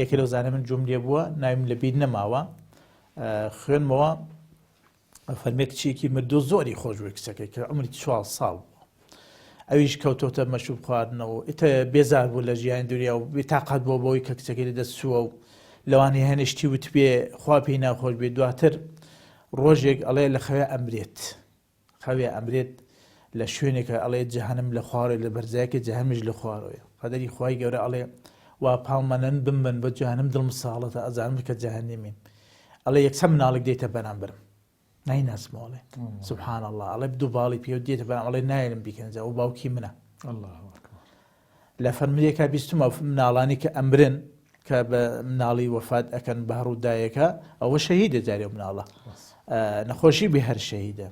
یەکێ لەو زانە من جوم لێ بووە ناویم لە بیر نەماوە خوێنمەوە فەرمێ کچێکی مردو زۆری خۆش بووی کچەکەی کە عمری چوار ساڵ بوو ئەویش کەوتۆتە مەشروب خواردنەوە ئیتە بێزار بوو لە ژیانی دنیا و بێتاقەت بووە بەوەی کە کچەکەی لە دەست چووە و لەوانەیە هەنێ شتی وتبێ خوا پێی ناخۆش بێ دواتر ڕۆژێک ئەڵێ لە خەوێ ئەمرێت خەوێ ئەمرێت لە شوێنێکە ئەڵێ جەهەنم لە خوارێ لە بەرزایەکە جەهەنمیش لە خوارەوەیە قەدەری خوای گەورە ئەڵێ وا پاڵمەنەن بمبن بە جەهەنم دڵم ساڵەتە ئەزانم کە جەهەنمیم ئەڵێ یەکسەر مناڵێک دێتە بەرامبەرم نایناسمەوە ئەڵێ سبحان الله ئەڵێ دوو باڵی پێ دێتە بەرام ئەڵێ نایەنم بیکەن جا ئەو باوکی منە لە فەرمودەیەکا بیستمە مناڵانی کە ئەمرن کە بە مناڵی وەفات ئەکەن بە ڕووداوێکە ئەوە شەهیدە جارێ مناڵە نەخۆشی بێ هەر شەهیدە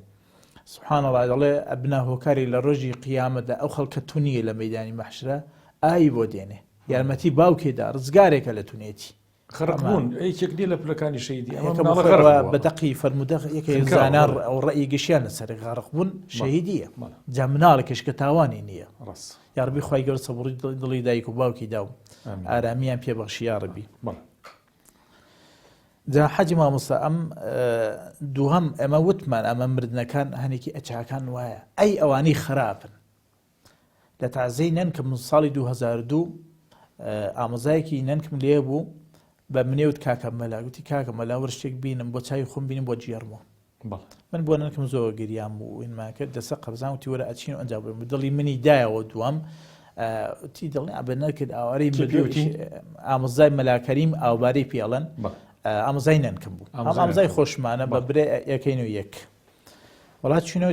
سبحان الله دەڵێ ئەبنە هۆکاری لە ڕۆژی قیامەتدا ئەو خەڵکە تونیە لە مەدانی مەحشرە ئاوی بۆ دێنێ یارمەتی باوکێدا ڕزگارێکە لە تونێتی غەرق بوون یەکێک نییە لە پلەکانی شەهیدی ئەمە مناڵە غەرق بووە. بە دەقی فەرموودە یەکێک زانا ئەو ڕەئی گشتیان لەسەر غەرق بوون شەهیدیە جا مناڵێکیش کە تاوانی نییە یاڕبی خوای گەورە سەبوڕی دڵی دایک و باوکی دا و ئارامیان پێ بەخشی یاڕبی. جا حەجی مامۆستا ئەم دووهەم ئێمە وتمان ئەمە مردنەکان هەنێکی ئەچاکان وایە ئەی ئەوانەی خراپن لە تازەی نەنکم ساڵی 2002 ئامۆزایەکی نەنکم لێ بوو بە منێوت کاکە مەلا گوتی کاکە مەلا وەرە شتێک بینم بۆ چاوی خۆم بینم بۆ گێڕمەوە من بۆ نەنکم زۆر گریام و وینمان کرد لەسەر قەبزان وتی وەرە ئەچین و ئەنجا بڕۆین دڵی منی دایەوە دووەم تی دڵنیا بە نەکرد ئاوارەی مردووی ئامۆزای مەلاکەریم ئاوبارەی پێڵەن ئامۆزای نەنکم بوو ئامۆزای خۆشمانە بە برێ یەکەین و یەک وڵات چینەوە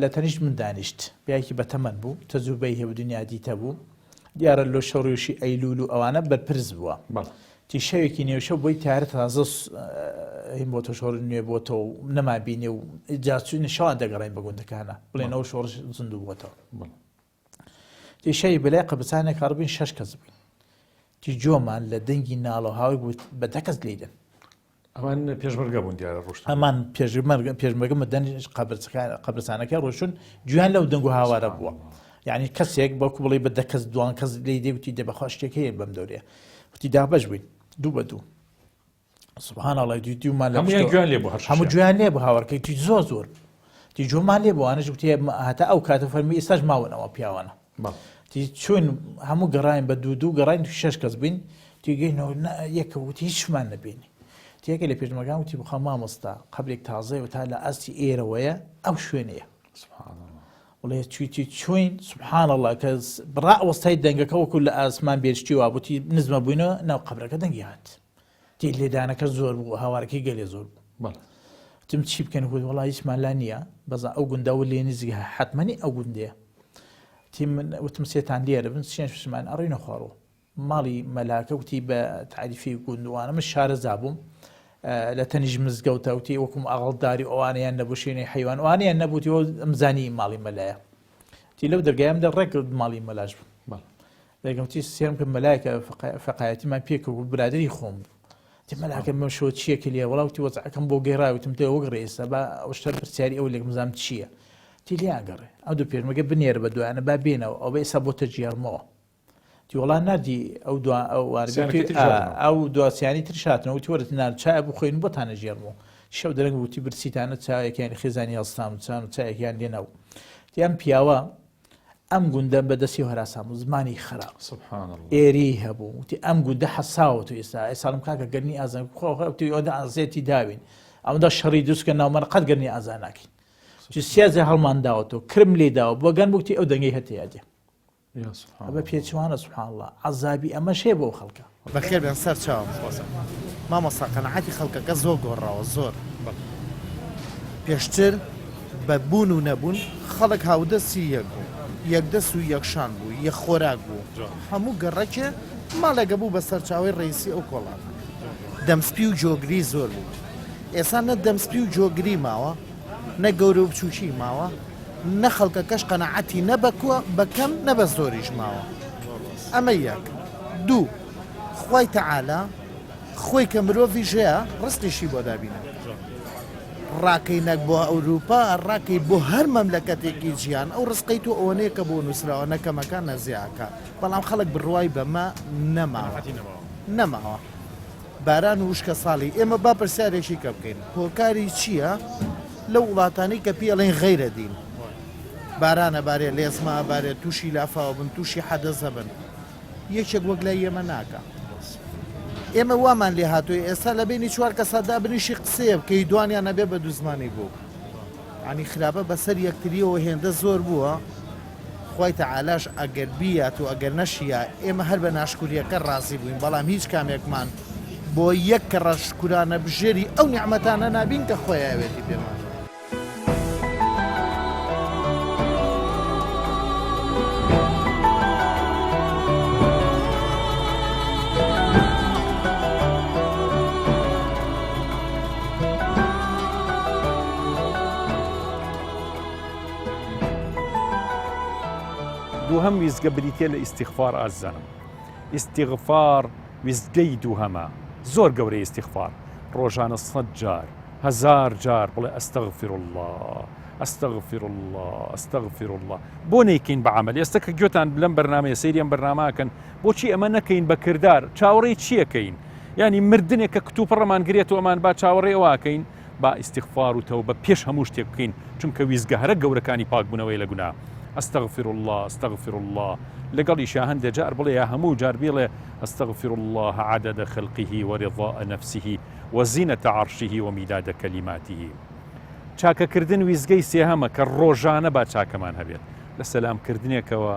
لە تەنیشت من دانیشت پیاکی بەتەمەن بوو تەجروبەی هەبوو دنیا دیتە بوو دیارە لۆ شەڕیشی ئەیلول و ئەوانە بەرپرس بووە تی شەوێکی نێوشەو بۆی تارە تازە هین بۆتە شۆڕ نوێ بۆتەوە و نەما بینێ و جاچوین شەوان دەگەڕین بە گوندەکانە بڵێنەوە شۆڕش زیندوو بۆتەوە تی شەوی بەلای قەبرستانێک هەڕبین شەش کەس بووین تی جۆمان لە دەنگی ناڵە هاوی بوو بە دە کەس لێدەن ئەمان پێشمەرگە بوون دیارە ڕۆشتن ئەمان پێشمەرگە پێشمەرگە مەدەن قەبرسەکان قەبرستانەکە ڕۆشتون گویان لەو دەنگ و هاوارە بووە یعنی کەسێک بەکو بڵێ بە دە کەس دوان کەس لێی دێ وتی دە بەخوا شتێک هەیە بەم دەورەیە وتی دابەش بووین دوو بە دوو سبحان الله دوو دوومان لە هەموویان گوێیان لێ بوو هەر هەموو گوێیان لێ بوو هاوارکەی تی زۆر زۆر تی جۆمان لێ بووانش وتی هەتا ئەو کاتە فەرمی ئێستاش ماون ئەوە پیاوانە تی چوین هەموو گەڕاین بە دوو دوو گەڕاین شەش کەس بووین تێگەینەوە یەکە وتی هیچمان نەبینی تێکە لە پێشمەگان وتی بخوا مامۆستا قەبرێک تازەیە و تا لە ئاستی ئێرەوەیە ئەو شوێنەیە وڵێ چویتی چوین سبحان الله کە بڕا وەستای دەنگەکە وەکو لە ئاسمان بێشتی وابووتی نزمە بووینەوە ناو قەبرەکە دەنگی هات تی لێدانەکە زۆر بوو هاوارەکەی گەلێ زۆر بوو وتم چی بکەن گوت وڵا هیچمان لا نییە بەزا ئەو گوندەوە لێ نزیک حتممەنی ئەو گوندەیە تی من وتم سێتان لێرە بن سێن شمان ئەڕینە خواڕەوە ماڵی مەلاکە وتی بە تعریفی گوندوانە من شارەزا بووم لە تەنیش مزگەوتە وتی وەکم ئاغڵداری ئەوانیان نەبوو شوێنی حیوان ئەوانیان نەبووتی ئەمزانی ماڵی مەلایە تی لەو دەرگایەم دە ڕێک ماڵی مەلاش بوو دەگەم چی سێرم کە مەلایکە فەقایەتیمان پێکە و برادری خۆم بوو تی مەلاکە من شۆ چییە کە لێ وڵا وتی وەزعەکەم بۆ گەیڕا وتم تێ وەگەڕێ ئێستا با ئەو شتە پرسیاری ئەو لێکم زام چییە تی لێیان گەڕێ ئەو دوو پێشمەگە بنێرە بە دوایانە با بێنەوە ئەو بە ئێستا بۆتە گێڕمەوە تی وەڵا ناردی ئەو دوا ئەو ئەو دواسیانی تریش هاتنەوە وتی وەرە نان چای بخۆین بۆتانە ژێرمەوە شەو درەنگ وتی برسیتانە چایەکیان خێزانی هەڵستان و چان و چایەکیان لێناو تیان پیاوە ئەم گوندە بە دەستی هەراسان بوو زمانی خراپ ئێری هەبوو وتی ئەم گوندە حەساوە تو ئێستا ئێساڵم کاکە گەرنی ئازان خۆ ئەودا ئازێتی داوین ئەوەدا شەڕی دروستکە ناومەن قەت گەرنی ئازان ناکەین سیازە هەڵمان داوەتەوە کرم لێ داوە بۆ گەن بوتی ئەو دەنگی هەتەیە دێ ئەمە پێچوانە سبحان اللە عەزابی ئەمەش هەیە بۆ خەڵکە. بەخێر بێن سەر چاوم مامۆستا قەناعەتی خەڵکەکە زۆر گۆڕاوە زۆر پێشتر بە بوون و نەبوون خەڵک هاودەستی یەک بوو یەک دەست و یەک شان بوو یەک خۆراک بوو هەموو گەڕەکێ ماڵێکە بوو بە سەرچاوەی ڕئیسی ئەو کۆڵانە دەمسپی و جۆگری زۆر بوو ئێستا نە دەمسپی و جۆگری ماوە نە گەورە و بچووکی ماوە نە خەڵکەکەش قەناعەتی نە بە کۆ بە کەم نە بە زۆریش ماوە ئەمە یەک دوو خوای تەعالا خۆی کە مرۆڤیش هەیە ڕزقیشی بۆ دابینە ڕاکەی نەک بۆ ئەوروپا ڕاکەی بۆ هەر مەملەکەتێکی جیهان ئەو ڕزقەی تۆ ئەوەنەیە کە بۆ نووسراوە نە کەمەکان نە زیاکە بەڵام خەڵک بڕوای بەمە نەماوە نەماوە باران و وشکە ساڵی ئێمە با پرسیارێکی کە بکەین هۆکاری چییە لەو وڵاتانەی کە پێی ئەڵێن غەیرە دین باران ئەبارێ لێزمە ئەبارێ تووشی لافاو بن تووشی حەدەس ئەبن یەکێک وەک لای ئێمە ناکا ئێمە وامان لێ هاتووە ئێستا لە بینی چوار کەسا دابنیشی قسەیە بکەی دوانیان ئەبێ بە دوزمانی بوو ینی خراپە بەسەر یەکتریەوە هێندە زۆر بووە خوای تەعالاش ئەگەر بیات و ئەگەر نەشیا ئێمە هەر بە ناشکوریەکە ڕازی بووین بەڵام هیچ کامێکمان بۆ یەک کەڕە شکورانە بژێری ئەو نیعمەتانە نابین کە خۆی ئەوێتی پێمان. دووهەم ویستگە بریتیە لە ئیستیغفار ئازیزانم ئیستیغفار ویستگەی دووهەمە زۆر گەورەی ئیستیغفار ڕۆژانە سەد جار هەزار جار بڵێ ئەستەغفر اللە ئەستەغفر اللە ئەستەغفر اللە بۆ نەیکەین بە عەمەل ئێستا کە گوێتان لەم بەرنامەیە سەیری ئەم بەرنامەکەن بۆچی ئەمە نەکەین بە کردار چاوەڕێی چیەکەین؟ یانی مردنێک کە کتوپڕ ئەمان گرێت و ئەمان با چاوەڕێ ئەوە ئەکەین با ئیستیغفار و تەوبە پێش هەموو شتێک بکەین چونکە ویزگە هەرە گەورەکانی پاکبوونەوەی لە گوناه استغفر اللە استغفر اللە لەگەڵیشا هەندێ جار بڵێ یا هەموو جار بیڵێ استغفر اللە عدد خلقه ورضاء نفسه وزینة عرشه ومداد کلماته چاکەکردن ویزگەی سێهەمە کە ڕۆژانە با چاکەمان هەبێت لە سەلامکردنێکەوە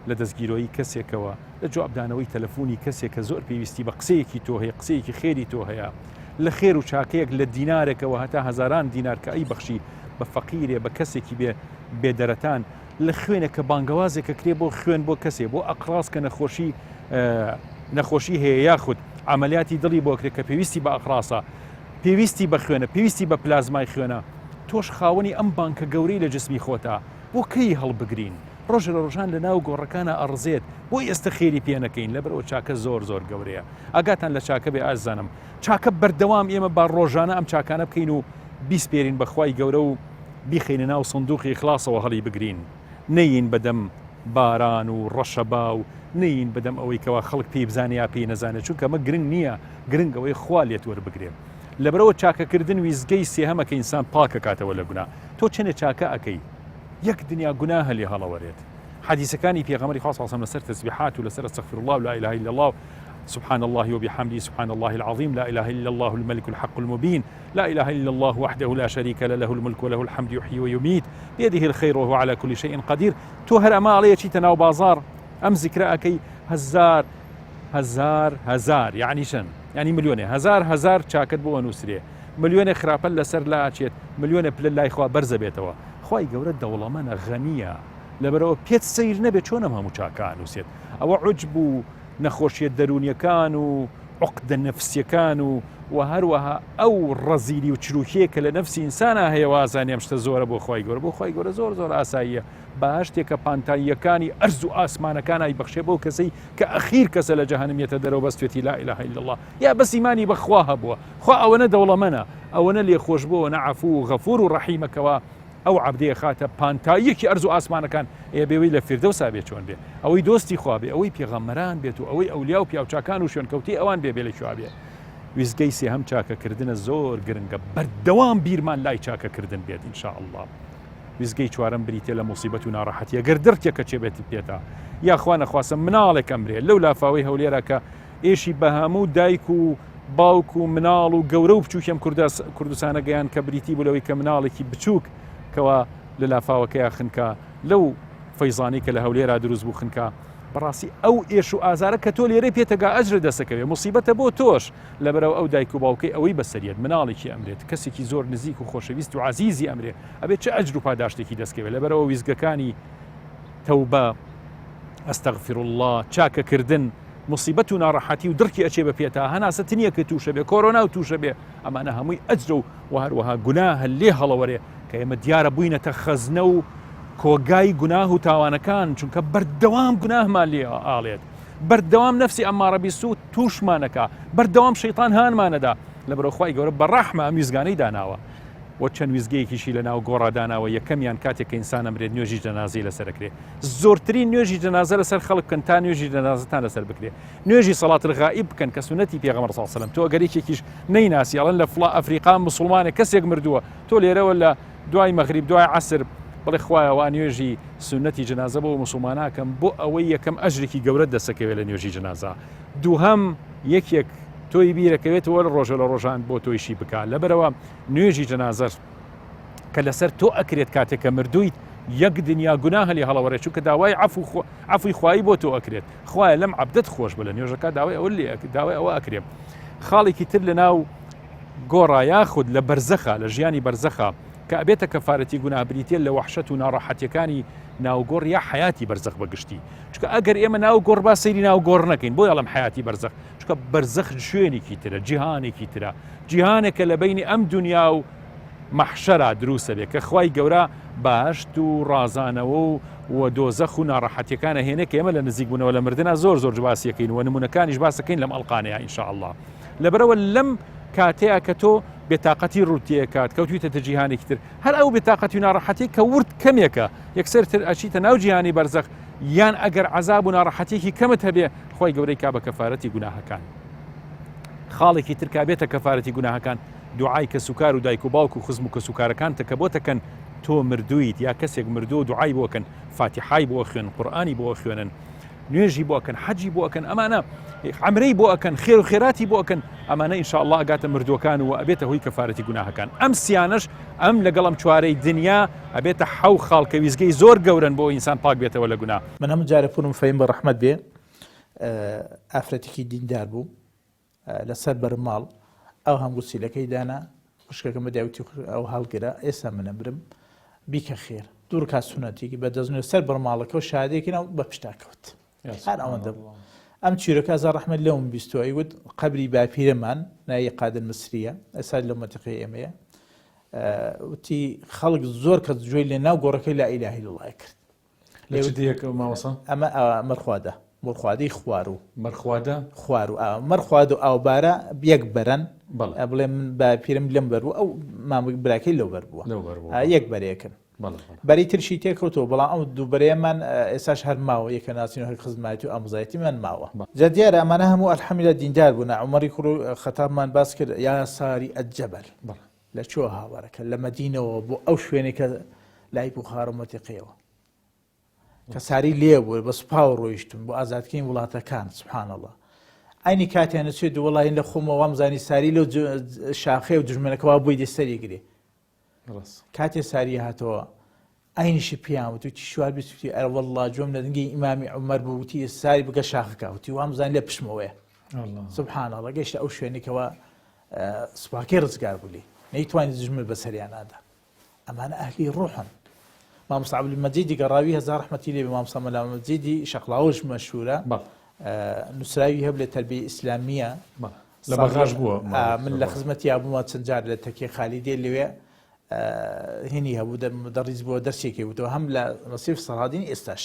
لە دەستگیرۆیی کەسێکەوە لە جوابدانەوەی تەلەفونی کەسێک کە زۆر پێویستی بە قسەیەکی تۆ هەیە، قسەیەکی خێری تۆ هەیە، لە خێر و چاکەیەک لە دینارێکەوە هەتا هەزاران دینار کە ئەیبەخشی بە فەقیرێ، بە کەسێکی بێ بێ دەرەتان، لە خوێنێک کە بانگەوازێک ئەکرێ بۆ خوێن بۆ کەسێ، بۆ ئەقراس کە نەخۆشی نەخۆشی هەیە یاخود عەمەلیاتی دڵی بۆ ئەکرێ کە پێویستی بە ئەقراسە، پێویستی بە خوێنە، پێویستی بە پلازمای خوێنە، تۆش خاوەنی ئەم بانکە گەورەی لە جسمی خۆتا، بۆ کەی هەڵبگرین؟ ڕۆژێ لە ڕۆژان لە ناو گۆڕەکانا ئەڕزێت بۆ ئێستە خێری پێ نەکەین لەبەرئەوە چاکە زۆر زۆر گەورەیە ئاگاتان لە چاکە بێ ئازیزانم چاکە بەردەوام ئێمە با ڕۆژانە ئەم چاکانە بکەین و بیسپێرین بە خوای گەورە و بیخەینە ناو سندوقی ئیخلاسەوە هەڵی بگرین نەیین بەدەم باران و ڕەشەبا و نەیین بەدەم ئەوەی کەوا خەڵک پێی بزانێ یا پێی نەزانێت چونکە ئەمە گرنگ نییە گرنگ ئەوەی خوا لێت وەربگرێ لەبەرەوە چاکەکردن ویزگەی سێهەمە کە ئینسان پاکەکاتەوە لە گونا تۆ چەنێ چاکە ئەکەی یەک دنیا گوناهە لێ هەڵەوەرێت حەدیسەکانی پێغەمبەری خوا صلی الله علیه و سلم لەسەر تەسبیحات و لەسەر استغفر الله و لا اله الا الله سبحان الله وبحمده سبحان الله العظيم لا اله الا الله الملك الحق المبين لا اله الا الله وحده لا شريك له له الملك وله الحمد يحيي ويميت بيده الخير وهو على كل شيء قدير تۆ هەر ئەمە ئەڵێ چیتە ناو بازاڕ ئەم زیکرە ئەکەی هەزار هەزار هەزار یعنی چەند یعنی ملیۆنێ هەزار هەزار چاکت بۆ ئەنووسرێ ملیۆنێ خراپەت لەسەر لاچێت ملیۆنێ پلە لای خوا بەرزەبێتەوە خوای گەورە دەوڵەمەنە غەنیە لەبەرئەوە پێت سەیر نەبێت چۆن ئەم هەموو چاکە ئەنووسێت ئەوە عوجب و نەخۆشیە دەروونیەکان و عقدە نەفسیەکان و و هەروەها ئەو ڕەزیلی و چروکیە کە لە نەفسی ئینسانا هەیە وازانێ ئەم شتە زۆرە بۆ خوای گەورە بۆ خوای گەورە زۆر زۆر ئاساییە بەهەشتێکە پانتاییەکانی ئەرز و ئاسمانەکان ئایبەخشێ بەو کەسەی کە ئەخیر کەسە لە جەهەنم یەتە دەرەوە بەستێتی لا اله الا الله یا بەس ئیمانی بە خوا هەبووە خوا ئەوەنە دەوڵەمەنە ئەوەنە لێخۆشبوو ئەوەنە عەفو و غەفور و ڕەحیمە کەوا ئەو عەبدەی ئەخاتە پانتاییەکی ئەرز و ئاسمانەکان ئێ بێ وەی لە فیردەوسا بێ چۆن بێ ئەوەی دۆستی خوا بێ ئەوەی پێغەمبەران بێت و ئەوەی ئەولیا و پیاوچاکان و شوێنکەوتەی ئەوان بێ بێ لە کوێ بێ ویستگەی سێهەم چاکەکردنە زۆر گرنگە بەردەوام بیرمان لای چاکەکردن بێت ان شاء اللە ویستگەی چوارەم بریتە لە موسیبەت و ناڕەحەتی ئەگەر دڕکێکە چێ بێت پێتا یاخوا نەخواستە مناڵێک ئەمرێ لەو لافاوەی هەولێرا کە ئێشی بە هەموو دایک و باوک و مناڵ و گەورە و بچووکی ئەم کوردستانە گەیان کە بریتی بوو لەوەی کە مناڵێکی بچووک کەوا لە لافاوەکەیا خنکا لەو فەیزانەی کە لە هەولێرا دروست بوو خنکا بەڕاستی ئەو ئێش و ئازارە کە تۆ لێرەی پێتەگا ئەجرت دەسەکەوێ موسیبەتە بۆ تۆش لەبەرەوە ئەو دایک و باوکەی ئەوەی بەسەریەت مناڵێکی ئەمرێت کەسێکی زۆر نزیک و خۆشەویست و عەزیزی ئەمرێ ئەبێت چ ئەجر و پاداشتێکی دەستکەوێت لەبەرەوە ویزگەکانی تەوبە استغفر اللە چاکەکردن موسیبەت و ناڕەحەتی و دڕکی ئەچێ بە پێتا هەناسە تنیەکە تووشە بێ کۆرۆنا و تووشە بێ ئەمانە هەمووی ئەجرە و و هەروەها گوناهە لێ هەڵەوەرێ کە ئێمە دیارە بووینەتە خەزنە و کۆگای گوناه و تاوانەکان چونکە بەردەوام گوناهمان لێ ئاڵێت بەردەوام نەفسی ئەمارە بیسوو تووشمانەکە بەردەوام شەیتان هانمانەدا لەبەرەوە خوای گەورە بە ڕەحمە ئەم ویزگانەی داناوە و چەند ویزگەیەکیشی لە ناو گۆڕا داناوە یەکەمیان کاتێک کە ئینسان ئەمرێت نوێژی جەنازەی لەسەر ئەکرێ زۆرترین نوێژی جەنازە لەسەر خەڵک بکەن تا نوێژی جەنازەتان لەسەر بکرێ نوێژی سەڵات الغائب بکەن کە سوننەتی پێغەمبەر صلی الله علیه و سلم تۆ ئەگەر یەکێکیش نەیناسی ئەڵێن لە فڵا ئەفریقا موسڵمانێک کەسێک مردووە تۆ لێرەوە لە دوای مەغریب دوای عەسر بڵێ خوایە وا نوێژی سوننەتی جەنازە بۆ موسڵماناکەم بۆ ئەوەی یەکەم ئەجرێکی گەورەت دەسەکەوێت لە نوێژی جەنازە دووهەم یەکێک تۆی بیرەکەوێتەوە لە ڕۆژە لە ڕۆژان بۆ تۆیشی بکە لەبەرەوە نوێژی جەنازەش کە لەسەر تۆ ئەکرێت کاتێک کە مردوویت یەک دنیا گوناهە لێ هەڵەوەڕێت چونکە داوای عەفو عەفوی خوایی بۆ تۆ ئەکرێت خوایە لەم عەبدەت خۆش بە لە نوێژەکە داوای ئەوە لێ داوای ئەوە ئەکرێت خاڵێکی تر لە ناو گۆڕا یاخود لە بەرزەخە لە ژیانی بەرزەخە کە ئەبێتە کەفارەتی گوناه بریتە لە وەحشەت و ناڕەحەتیەکانی ناوگۆڕ یا حیاتی بەرزەخ بەگشتی چونکە ئەگەر ئێمە ناو گۆڕ با سەیری ناو گۆڕ نەکەین بۆ ئەڵم حیاتی بەرزەخ چونکە بەرزەخ شوێنێکی ترە جیهانێکی ترە جیهانێکە لە بەینی ئەم دونیا و مەحشەرا دروستە بێ کە خوای گەورە بەهەشت و ڕازانەوە و و دۆزەخ و ناڕەحەتیەکان ئەهێنێ کە ئێمە لە نزیک بوونەوە لە مردنا زۆر زۆر باسیەکەین و نمونەکانیش باسەکەین لەم ئەڵقانەیە ان شاء الله لەبەرەوە لەم کاتەیە کە تۆ بێتاقەتی ڕووتێکات کەوتویتەتە جیهانێکی تر هەر ئەو بێتاقەتی و ناڕەحەتی کە ورد کەمێکە یەکسەر تر ئەچیتە ناو جیهانی بەرزەخ یان ئەگەر عەزاب و ناڕەحەتیەکی کەمت هەبێ خوای گەورەی کا بە کەفارەتی گوناهەکان. خاڵێکی تر کە ئەبێتە کەفارەتی گوناهەکان دوعای کەسوکار و دایک و باوک و خزم و کەسوکارەکانتە کە بۆتەکەن تۆ مردوویت یا کەسێک مردووە و دوعای بۆ ئەکەن فاتیحای بۆ ئەخوێنن قورئانی بۆ ئەخوێنن نوێژی بۆ ئەکەن حەجی بۆ ئەکەن ئەمانە عەمرەی بۆ ئەکەن خێر و خێراتی بۆ ئەکەن ئەمانە ان شاء اللە ئەگاتە مردووەکان و ئەبێتە هۆی کەفارەتی گوناهەکان ئەم سیانەش ئەم لەگەڵ ئەم چوارەی دنیا ئەبێتە حەو خاڵ کە ویزگەی زۆر گەورەن بۆ ئینسان پاک بێتەوە لە گوناه. من هەموو جارێ پورم فەیم بە ڕەحمەت بێ ئافرەتێکی دیندار بوو لەسەر بەرماڵ ئەو هەم گوسیلەکەی دانا خوشکەکەم بە داوتی ئەو هەڵگرە ئێستا منە برم بیکە خێر دوور کا سونەتێکی بە دەستنوێ سەر بەرماڵەکە و شادێکی ناو بە پشتا کەوت هەر ئەوەندە بوو ئەم چیرۆکە ئەزا ڕەحمەت لەوم بیستوە ئەیوت قەبری باپیرەمان ناوی قادر مسریە ئێستا لەو مەنتیقەی ئێمەیە وتی خەڵک زۆر کەس گوێی لێ ناو گۆڕەکەی لا ئیلاهە الا الله کرد لە چ دێیەک مامۆستا؟ ئەمە مەرخوادە مەرخوادەی خوارو. مەرخوادە؟ خوارو ئا مەرخواد و ئاوبارە یەک بەرەن بڵێ من باپیرم لەم بەر بوو ئەو مام براکەی لەو بەر بووە لەو بەر بووە یەک بەرێکن بەری ترشی تێکەوتەوە بەڵام ئەو دوو بەرەیەمان ئێساش هەر ماوە یەکە ناسین و هەر خزمایەتی و ئامۆزایەتیمان ماوە جا دیارە ئەمانە هەموو الحمدلله دیندار بوون عومەری کوڕ خەتابمان باس کرد یا ساری الجبل لە کوێوە هاوارەکە لە مەدینەوە بۆ ئەو شوێنێک کە لای بوخار و مەتیقەیەوە کە ساری لێ بوو بە سوپاوە ڕۆیشتون بۆ ئازادکردنی وڵاتەکان سبحان الله عینی کاتیان نەچێت وڵی لە خۆمەوە وامزانی ساری لەو شاخەیە و دژمنەکەەوە بۆی دەسەری گرێ کاتێ ساری هاتەوە عەینیشی پێیان وت وتی شوار بیست وتی ئەرە وەڵڵا گوێم لە دەنگی ئیمامی عومەر بوو وتی ساری بگە شاخەکە وتی وام زانی لە پشتمەوەیە سبحان الله گەیشتە ئەو شوێنی کەوا سوپاکەی ڕزگار بوو لێی نەیتوانی دژمن بەسەریانادا ئەمانە ئەهلی ڕۆحن مامۆستا عەبدولمەجیدی گەڕاوی هەزار ڕەحمەتی لێ بێ مامۆستا مەلا مەجیدی شەقڵاوەش مەشهورە نووسراوی هەبوو لە تەربیە ئیسلامیە لە بەغاش بووە من لە خزمەتیا بوومە چەند جار لە تەکیە خالیدێ لەوێ هینی هەبوو دەڕیز بووە دەرسێکی وتەوە هەم لە نەسیف سەڵادین ئێستاش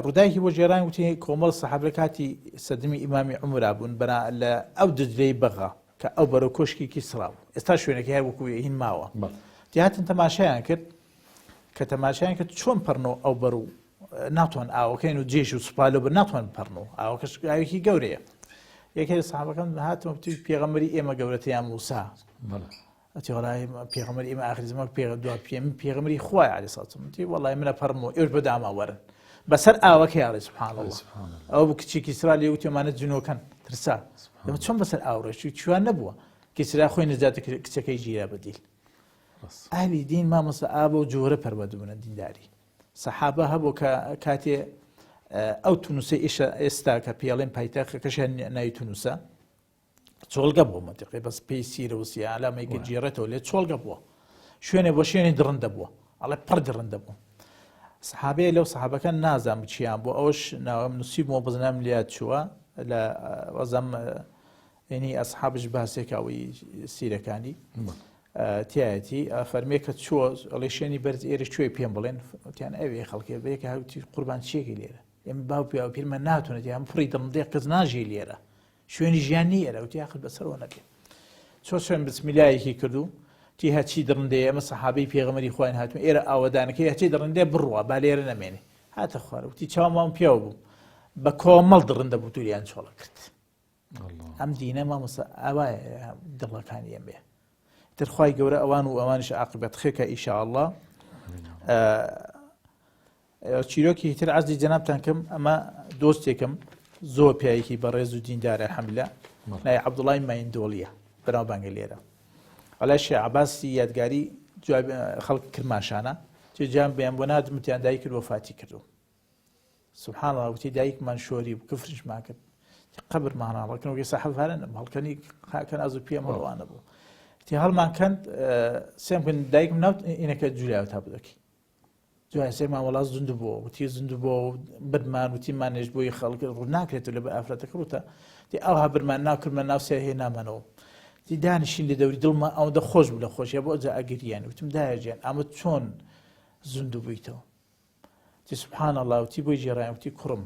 ڕووداوێکی بۆ گێڕان وتی کۆمەڵ سەحابە لە کاتی سەردەمی ئیمامی عومرا بوون بەنا لە ئەو دجلەی بەغا کە ئەو بەرەو کۆشکی کیسرا بوو ئێستا شوێنەکەی هەر وەکو هین ماوە هاتن تەماشایان کرد کە تەماشایان کرد چۆن پەڕنەوە ئەو بەر و ناتوان ئاوەکەین و جێش و سوپا لەو بەر ناتوان پەڕنەوە ئاوەکەش ئاوێکی گەورەیە یەکێ لە سەحابەکان هاتم وتی پێغەمبەری ئێمە گەورەتە یان موسا ئەتی وەڵای پێغەمبەری ئێمە ئاخری زەمان پێغ دوا پێ من پێغەمبەری خوای عەلەیهی سڵات وسلام وتی وەڵای منە پەڕم و ئێوەش بەداما وەرن بەسەر ئاوەکەی ئەڵێ سبحان الله ئەو بوو کچی کیسرا لێ وتی ئەمانە جنۆکەن ترسا ئێمە چۆن بەسەر ئاو ڕۆیشت چوان نەبووە کیسرا خۆی نەجات کچەکەی گیرا بە دیل ئەهلی دین مامۆستا ئابە و جۆرە پەروەردە بوونە دینداری سەحابە هەبوو کە کاتێ ئەو تونسەی ئیشە ئێستا کە پێڵێن پایتەخەکەشیان ناوی تونسە چۆڵگە بوو مەتیقی بەس پێی سیرە و سیالامەی کە گێڕێتەوە لێ چۆڵگە بووە شوێنێ بۆ شوێنی دڕندە بووە ئەڵێ پڕ دڕندە بوو سەحابەیە لەو سەحابەکان نازانم چیان بۆ ئەوش ناوم نووسیبمەوە بەزنام لات چووە لە وەزەم ینی ئەسحابش باسێک ئەوەی سیرەکانی تایەتی فەرمێ کە چووە ئەڵێ شوێنی بەرز ئێرە کوێ پێم بڵێن تیان ئەوێ خەڵکێ بەیەکە هەوتی قوربان چیەکەی لێرە ئێمە باو پیاوە پیرمە ناتونێت هەم پڕی دڵندێ کەس ناژی لێرە شوێنی ژیان نییە ئێرە وتی ئاخر بەسەرەوە نەبێ چۆ سوێن بسمیلایەکی کردو تی هەچی دڕندەیە ئەمە سەحابەی پێغەمبەری خوان هاتوون ئێرە ئاوەدانەکەی هەچی دڕندەیە بڕوا با لێرە نەمێنێ هاتە خوارە وتی چاوم پیاو بوو بە کۆمەڵ دڕندە بوو توریان چۆڵە کرد ئەم دینە مامۆستا ئاوایە دڵەکانی ئەمێ تر خوای گەورە ئەوان و ئەوانش عاقبەت خێکە ئیشاءاللە چیرۆکی تر عەرزی جەنابتان کەم ئەمە دۆستێکم زۆر پیاوێکی بەڕێز و دیندارە الحمدلله ناوی عەبدوڵای مایندۆڵیە بەناوبانگە لێرە ئەلای شێخ عەباسی یادگاری خەڵک کرماشانە چێ جان بەیان بۆ نادم وتیان دایک کرد وەفاتی کردو سبحان الله وتی دایکمان شۆری بوو کفرشمان کرد قەبرمان هەڵکەنەوەگەی سەحەف هەرە نەبوو هەڵکەنی خاکەن ئاز و پێم ڕەوانە بوو تی هەڵمان کەند سێم کن دایکم ناوت ئینەکە جولاوە تا بدەکی دوای سێ مام وەڵا زیندوو بووە وتی زیندوو بووە و برمان وتی مانێش بۆی خەڵک ڕوو ناکرێت لە بە ئافرەتەکە ڕووتە تی ئەوها برمان ناکردمە ناو سێ هێنامانەوە تی دانیشین لە دەوری دڵمە ئەوەندە خۆش بوو لە خۆشیە بۆ ئەجا ئەگریان وتم دایە گیان ئەمە چۆن زیندوو بوویتەوە تی سبحان الله وتی بۆی گێڕایم وتی کوڕم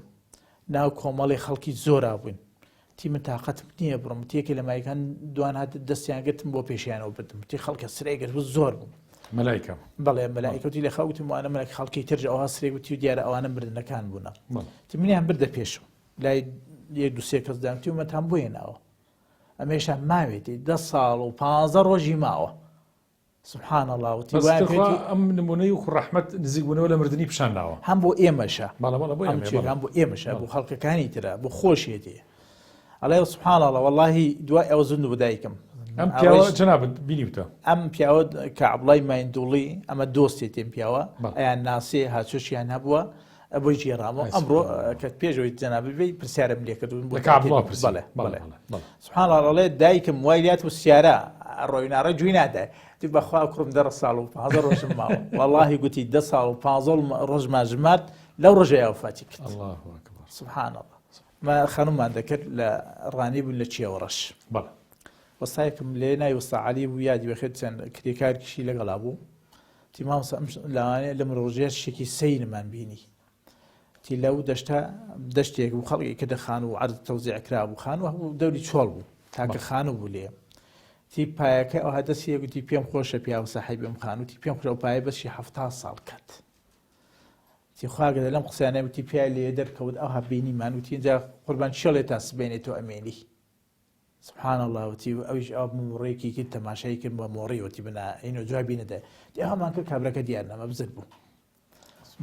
ناو کۆمەڵی خەڵکی زۆرا بووین تی من تاقەتم نییە بڕۆم وتی یەکێ لە مایکان دوان هات دەستیان گرتم بۆ پێشیانەوە بردم وتی خەڵکە سرەی گرت بوو زۆر بوو مەلایکە بەڵێ مەلایکە وتی لە خەو وتم وانە مەلایک خەڵکی ترج ئەوها سرەی وتی و دیارە ئەوانە مردنەکان بوونە وتی منیان بردە پێشم لای یەک دوو سێ کەس دام وتی ومەتان بۆ هێناوە. ئەمێشا ماوێتی دە ساڵ و پانزە ڕۆژی ماوە سبحان اللە وتی بەس وایان تخوا پێتی ئەم نمونەی وەکو ڕەحمەت نزیک بوونەوە لە مردنی پیشان داوە. هەم بۆ ئێمەشە بەڵێ بەڵێ بۆ ئەم ئێمەیە چێک بەڵێ هەم بۆ ئێمەشە بۆ بەڵێ. خەڵکەکانی ترە بۆ خۆشیەتی ئەڵێ سبحان اللە وەڵاهی دوای ئەوە زیندوو بە دایکم ئەم پیاوە ئەوەیش جەنابت بینیوتە؟ ئەم پیاوە کە عەبڵای مایندوڵی ئەمە دۆستێتی ئەم پیاوە بەڵێ. ئەیان ناسێ هاچۆشیان هەبووە بۆی گێڕامەوە ئای ئەمڕۆ سبحان اللە. کە پێشەوەی جەنابت بێی پرسیارم لێ کردوون بۆ لە کە عەبدوڵا تاکێ پرسی بەڵێ بەڵێ بەڵێ بەڵێ بەڵێ. سبحان اللە ئەڵێ دایکم وای لات و سیارە ڕۆی ناڕێ گوێی نادای وتی بەخوا کوڕم دە ساڵ و پازدە ڕۆژم ماوە وەڵاهی گوتی دە ساڵ و پازدە ڕۆژمان ژمارد لەو ڕۆژەیە وەفاتی کرد الله اکبر سبحان الله ما خانومان دەکرد لە ڕانی بوون لە چێوەڕەش بەڵێ وەستایەکم لێ نای وەستا عەلی بوو یادی بەخێر چەند کرێکارکیشی لەگەڵا بوو تی مامۆستا ئەم لەوانەیە لەم ڕۆژەیە شتێکی سەیرمان بینی تی لەو دەشتە دەشتێک بوو خەڵکی کردە خانوو و عەرز تەوزیع کرابوو خانوو هەبوو دەوری چۆڵ بوو تاکە خانوو بوو لێ تی پایەکە ئەوها دەستی گوتی پێم خۆشە پیاو سەحیبم خانوو تی پێم خۆشە ئەو پایە بەشی 70 ساڵ کات تی خواگەدە لەم قسانە وتی پیای لێ دەرکەوت ئەوها بینیمان وتی اینجا قوربان چێڵێ تا سبێنێ تۆ ئەمێنی سبحان اللە وتی ئەویش ئەو مۆڕێکی کرد تەماشای کرد بە مۆڕی وتی بنا ئینۆ جوابی نەدای وتی ئەومان کرد کابراکە دیار نەما بزر بوو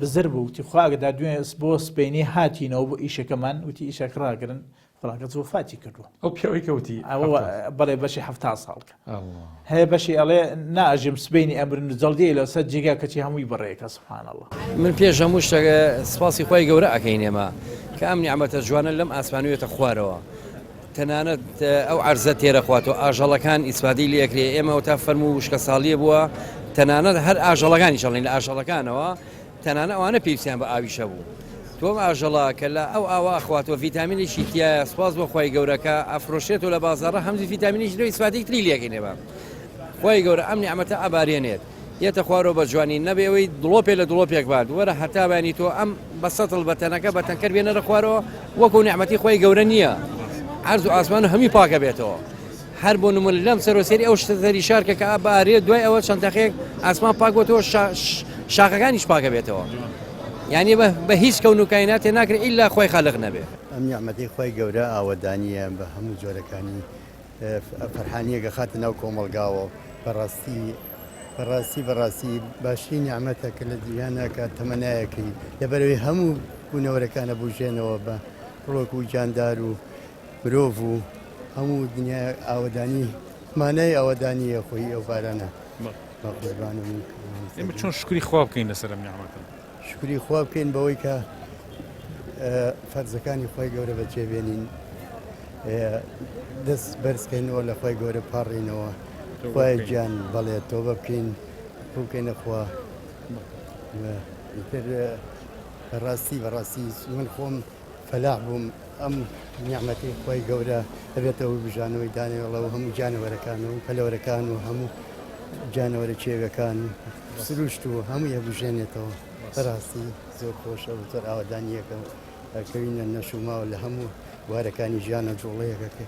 بزر بوو وتی خوا ئەگەدا دوێ بۆ سپینی هاتینەوە بۆ ئیشەکەمان وتی ئیشەک ڕاگرن فڵان کەس وەفاتی کردووە ئەو پیاوەی کە وتی ئەوە بەڵێ بەشی حەفتا ساڵکە ئەڵڵا. هەیە بەشی ئەڵێ ناژیم سبەینی ئەمرن و جەڵدەی لەسەر جێگا کەچی هەمووی بڕێکە سبحان اللە. من پێش هەموو شتێک سپاسی خوای گەورە ئەکەین ئێمە کە ئەم نیعمەتە جوانە لەم ئاسمانویەتە خوارەوە تەنانەت ئەو عەرزە تێرە خواتەوە ئاژەڵەکان ئیسفادەی لێ ئەکرێ ئێمە ئەوتا فەرموو وشکە ساڵیە بووە تەنانەت هەر ئاژەڵەکانیش ئەڵێن لە ئاژەڵەکانەوە تەنانە ئەوانە پێویستیان بە ئاویش هەبوو تۆ ئەم ئاژەڵە کە لە ئەو ئاوە ئەخواتەوە ڤیتامینێکی تایە سوپاس بۆ خوای گەورە کە ئەفرۆشێتەوە لە بازاڕە هەمزی ڤیتامینێکی ترە ئیسفادەی تری لێکەین ئێمە خوای گەورە ئەم نیعمەتە ئەبارێنێت یەتە خوارەوە بە جوانی نەبێ ئەوەی دڵۆپێ لە دڵۆپێک بات وەرە هەتا بەیانی تۆ ئەم بە سەتڵ بە تەنەکە بە تەنکەر بێنەرە خوارەوە وەکو نیعمەتی خوای گەورە نییە عەرز و ئاسمان و هەمی پاکە بێتەوە هەر بۆ نمونە لەم سەرۆ سێری ئەو شتە زەری شارکە کە بارێ دوای ئەوە چەند دەقێک ئاسمان پاک بۆتەوە شاخەکانیش پاکە بێتەوە یعنی بە هیچ کەون و کایناتێ ناکرێت ئیلا خۆی خالق نەبێ. ئەم نیعمەتەی خوای گەورە ئاوەدانییە بە هەموو جۆرەکانی فەرحانیەک ئەخاتە ناو کۆمەڵگاوە بەڕاستی بەڕاستی بەڕاستی باشترین نیعمەتە کە لە جیهانا کە تەمەنایەکەی لەبەرەوەی هەموو بوونەوەرەکانە بوژێنەوە بە ڕۆک و گیاندار و مرۆڤ و هەموو دنیا ئاوەدانی مانای ئاوەدانیە خۆی ئەو بارانە بە قوربانم ئێمە چۆن شکری خوا بکەین لەسەر ئەم نیعمەتە؟ شوکری خوا بکەین بەوەی کە فەرزەکانی خوای گەورە بەجێ بێنین دەست بەرزکەینەوە لە خوای گەورە پاڕینەوە خوای گیان بەڵێ تۆبە بکەین ڕووکەینە خوا ئیتر بەڕاستی بەڕاستی من خۆم فەلاح بووم ئەم نیعمەتەی خوای گەورە ئەبێتە هۆی بژانەوەی دانەوێڵە و هەموو گیانەوەرەکان و پەلەوەرەکان و هەموو گیانەوەرە کێویەکان و سروشت و هەمووی ئەبوژێنێتەوە بەڕاستی زۆر خۆشە و زۆر ئاوەدانیەکە و ئەکەوینە نەشوماوە لە هەموو بوارەکانی ژیانە جوڵەیەکەکە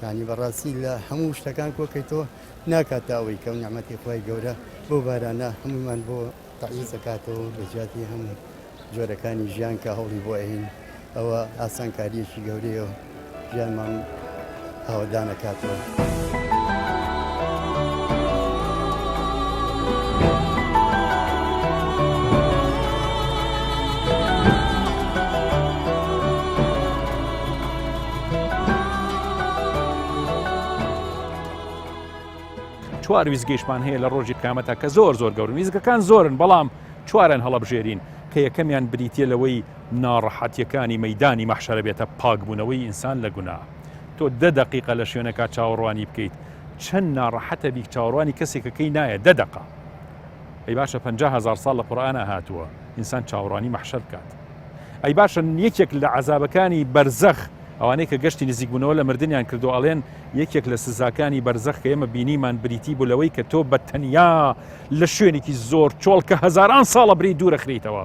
یعنی بەڕاستی لە هەموو شتەکان کۆکەیتەوە ناکاتە ئەوەی کە نیعمەتی خوای گەورە بۆ بارانە هەموومان بۆ تەعویز ئەکاتەوە لە جیاتی هەموو جۆرەکانی ژیان کە هەوڵی بۆ ئەین ئەوە ئاسانکاریەکی گەورەیە و ژیانمان ئاوەدان ئەکاتەوە. چوار ویزگەیشمان هەیە لە ڕۆژی قیامەتا کە زۆر زۆر گەورن ویزگەکان زۆرن بەڵام چوارن هەڵەبژێرین کە یەکەمیان بریتە لەوەی ناڕەحەتیەکانی مەدانی مەحشەرە بێتە پاکبوونەوەی ئینسان لە گونا تۆ دە دقیقە لە شوێنەکە چاوەڕوانی بکەیت چەند ناڕەحەتە بیک چاوەڕوانی کەسێکەکەی نایە دە دقە ئەی باشە 50 هزار ساڵ لە قورئانا هاتووە ئینسان چاوەڕوانی مەحشەر بکات ئەی باشە یەکێک لە عەزابەکانی بەرزەخ ئەوانەی کە گەشتی نزیکبوونەوە لە مردنیان کردو ئەڵێن یەکێک لە سزاکانی بەرزەخ کە ئێمە بینیمان بریتی بوو لەوەی کە تۆ بە تەنیا لە شوێنێکی زۆر چۆڵ کە هەزاران ساڵە بری دوورەخریتەوە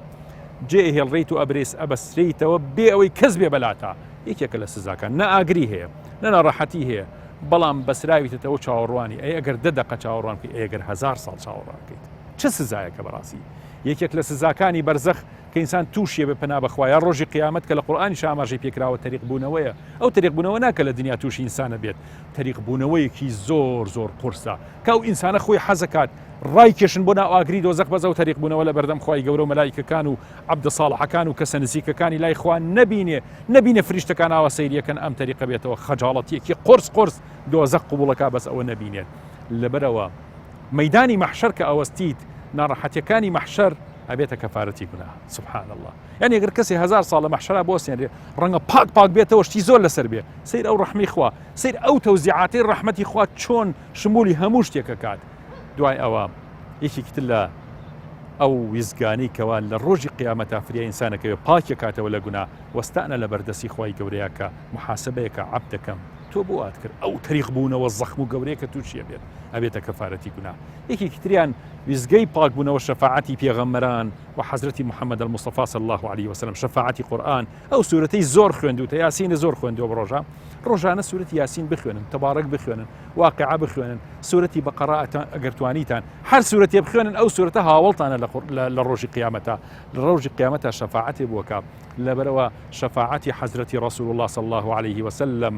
جێ هێڵڕیت و ئەبرێس ئەبەستریتەوە بێ ئەوەی کەس بێ بەلاتا یەکێکە لە سزاکان نە ئاگری هەیە نە ناڕەحەتی هەیە بەڵام بەسراویتەوە چاوەڕوانی ئەی ئەگەر دە دەقە چاوەڕوان بکەیت ئەگەر هەزار ساڵ چاوەڕوان بکەیت. چ سزایەکە بەڕاستی یەکێک لە سزاکانی بەرزەخ کە ئینسان تووشیە بێ پەنا بەخوا یا ڕۆژی قیامەت کە لە قورئانیش ئاماژەی پێکراوە تەریق بوونەوەیە ئەو تەریق بوونەوە ناکە لە دنیا تووشی ئینسانە بێت تەریق بوونەوەیەکی زۆر زۆر قورسە کە ئەو ئینسانە خۆی حەزەکات ڕای کێشن بۆ ناو ئاگری دۆزەخ بەس ئەو تەریق بوونەوە لە بەردەم خوای گەورە و مەلایکەکان و عەبدە ساڵحەکان و کەسە نزیکەکانی لای خوا نەبینێ نەبینێ فریشتەکان ئاوا سەیریەکەن ئەم تەریقە بێتەوە خەجاڵەتیەکی قورس قورس دۆزەخ قبوڵەکا بەس ئەوە نەبینێت لەبەرئەوە مەیدانی مەحشەر کە ئەوەستیت ناڕەحەتیەکانی مەحشەر ئەبێتە کەفارەتی گوناه سبحان اللە یعنی ئەگەر کەسێ هەزار ساڵ لە مەحشەرا بۆسێنرێ ڕەنگە پاک پاک بێتەوە شتی زۆر لەسەر بێ سیر ئەو ڕەحمی خوا سیر ئەو تەوزیعاتی ڕەحمەتی خوا چۆن شمولی هەموو شتێکە کات دوای ئەوە یەکێکی تر لە ئەو ویزگانی کەوا لە ڕۆژی قیامەتا فریا ئینسانەکەوێ پاکێکاتەوە لە گونا وەستانە لە بەردەستی خوای گەورەیە کە محاسبەیەکە عەبدەکەم تۆ بۆ وات کرد ئەو تەریق بوونەوە زەخم و گەورەیە کە تووشیە بێت ئەبێتە کەفارەتی گونا یەکێکی تریان ویزگەی پاکبوونەوە شەفاعەتی پێغەمبەران و حەزرەتی محمد المصطفی صلی الله علیه وسلم شەفاعەتی قورئان ئەو سورەتەی زۆر خوێندوتە یاسینە زۆر خوێندووە بە ڕۆژە ڕۆژانە سورەتی یاسین بخوێنن تەبارەک بخوێنن واقعە بخوێنن سورەتی بەقەرە ئەگەر توانیتان هەر سورەتێ بخوێنن ئەو سورەتە هاوڵتانە لە ڕۆژی قیامەتە لە ڕۆژی قیامەتە شەفاعەتێ بووەکە لەبەرەوە شەفاعەتی حەزرەتی ڕسول الله صلی الله علیه وسلم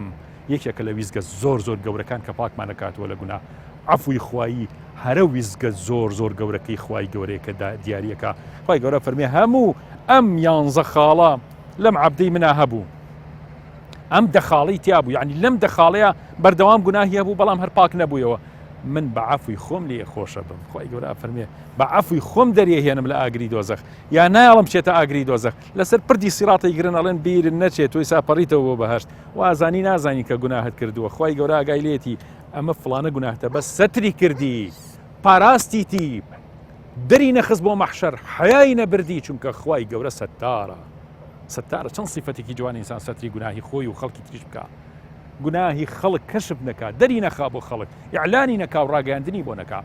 یەکێکە لە ویزگە زۆر زۆر گەورەکان کە پاکمان ئەکاتەوە لە گوناه عەفوی خوایی هەرە ویزگە زۆر زۆر گەورەکەی خوای گەورەیە کە دیاریەکە خوای گەورە فەرمی هەموو ئەم یانزە خاڵە لەم عەبدەی منا هەبوو ئەم دەخاڵی تیا بوو یعنی لەم دەخاڵەیە بەردەوام گوناهی هەبوو بەڵام هەر پاک نەبوویەوە من بە عەفوی خۆم لێ خۆشە بم خوای گەورە فەرمێ بە عەفوی خۆم دەریهێنم لە ئاگری دۆزەخ یا نایەڵم بچێتە ئاگری دۆزەخ لەسەر پردی سیڕاتەی گرن ئەڵێن بیرت نەچێت تۆی سا پەڕیتەوە بۆ بەهەشت وازانی نازانی کە گوناهت کردووە خوای گەورە ئاگای لێتی ئەمە فڵانە گوناهتە بەس سەتری کردی پاراستیتی دەری نەخست بۆ مەحشەر حەیای نەبردی چونکە خوای گەورە ستارە ستارە چەند سیفەتێکی جوان ئینسان سەتری گوناهی خۆی و خەڵکی تریش بکە گوناهی خەڵک کەشف نەکا دەری نەخا بۆ خەڵک ئیعلانی نەکا و ڕاگەیاندنی بۆ نەکا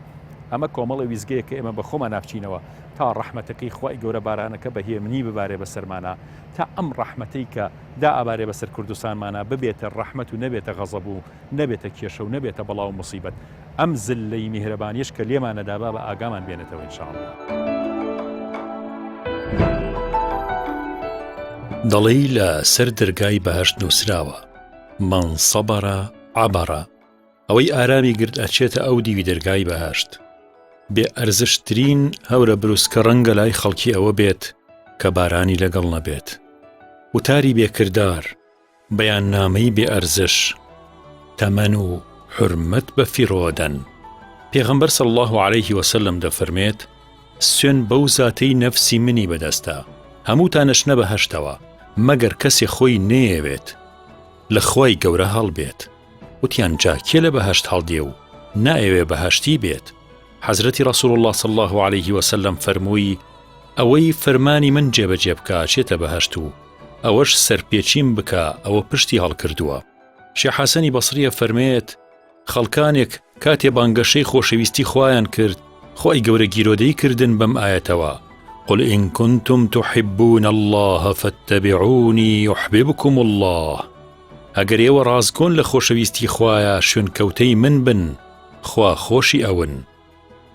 ئەمە کۆمەڵە ویزگەیە کە ئێمە بە خۆمان نابچینەوە تا ڕەحمەتەکەی خوای گەورە بارانەکە بە هێمنی ببارێ بەسەرمانا تا ئەم ڕەحمەتەی کە دائەبارێ بەسەر کوردستانمانا ببێتە ڕەحمەت و نەبێتە غەزەب و نەبێتە کێشە و نەبێتە بەڵا و موسیبەت ئەم زللەی میهرەبانیەش کە لێمانەدا با بە ئاگامان بێنێتەوە ان شاء اللە. دەڵێی لە سەر دەرگای بەهەشت نووسراوە، من صبر عبر، ئەوەی ئارامی گرت ئەچێتە ئەو دیوی دەرگای بەهەشت. بێ ئەرزشترین هەورە بروسکە ڕەنگە لای خەڵکی ئەوە بێت کە بارانی لەگەڵ نەبێت. وتاری بێ کردار، بەیاننامەی بێ ئەرزش، تەمەن و حورمەت بە فیڕۆ ئەدەن. پێغەمبەر صلی اللە علیه وسلم دەفەرمێت، سوێند بەو زاتەی نەفسی منی بەدەستە، هەمووتان ئەچنە بەهەشتەوە، مەگەر کەسێ خۆی نەیەوێت لە خوای گەورە هەڵبێت. وتیان جا کێ لە بەهەشت هەڵدێ و نایەوێ بەهەشتی بێت؟ حەزرەتی ڕەسوڵ اللە صلی اللە علیه وسلم فەرمووی، ئەوەی فەرمانی من جێبەجێ بکا ئەچێتە بەهەشت و ئەوەش سەرپێچیم بکا ئەوە پشتی هەڵکردووە. شێخ حەسەنی بەسڕی ئەفەرمێت، خەڵکانێک کاتێ بانگەشەی خۆشەویستی خوایان کرد، خوای گەورە گیرۆدەی کردن بەم ئایەتەوە، قل إن كنتم تحبون الله فاتبعوني يحببكم الله، ئەگەر ئێوە ڕاستگۆن لە خۆشەویستی خوایا شوێنکەوتەی من بن خوا خۆشی ئەون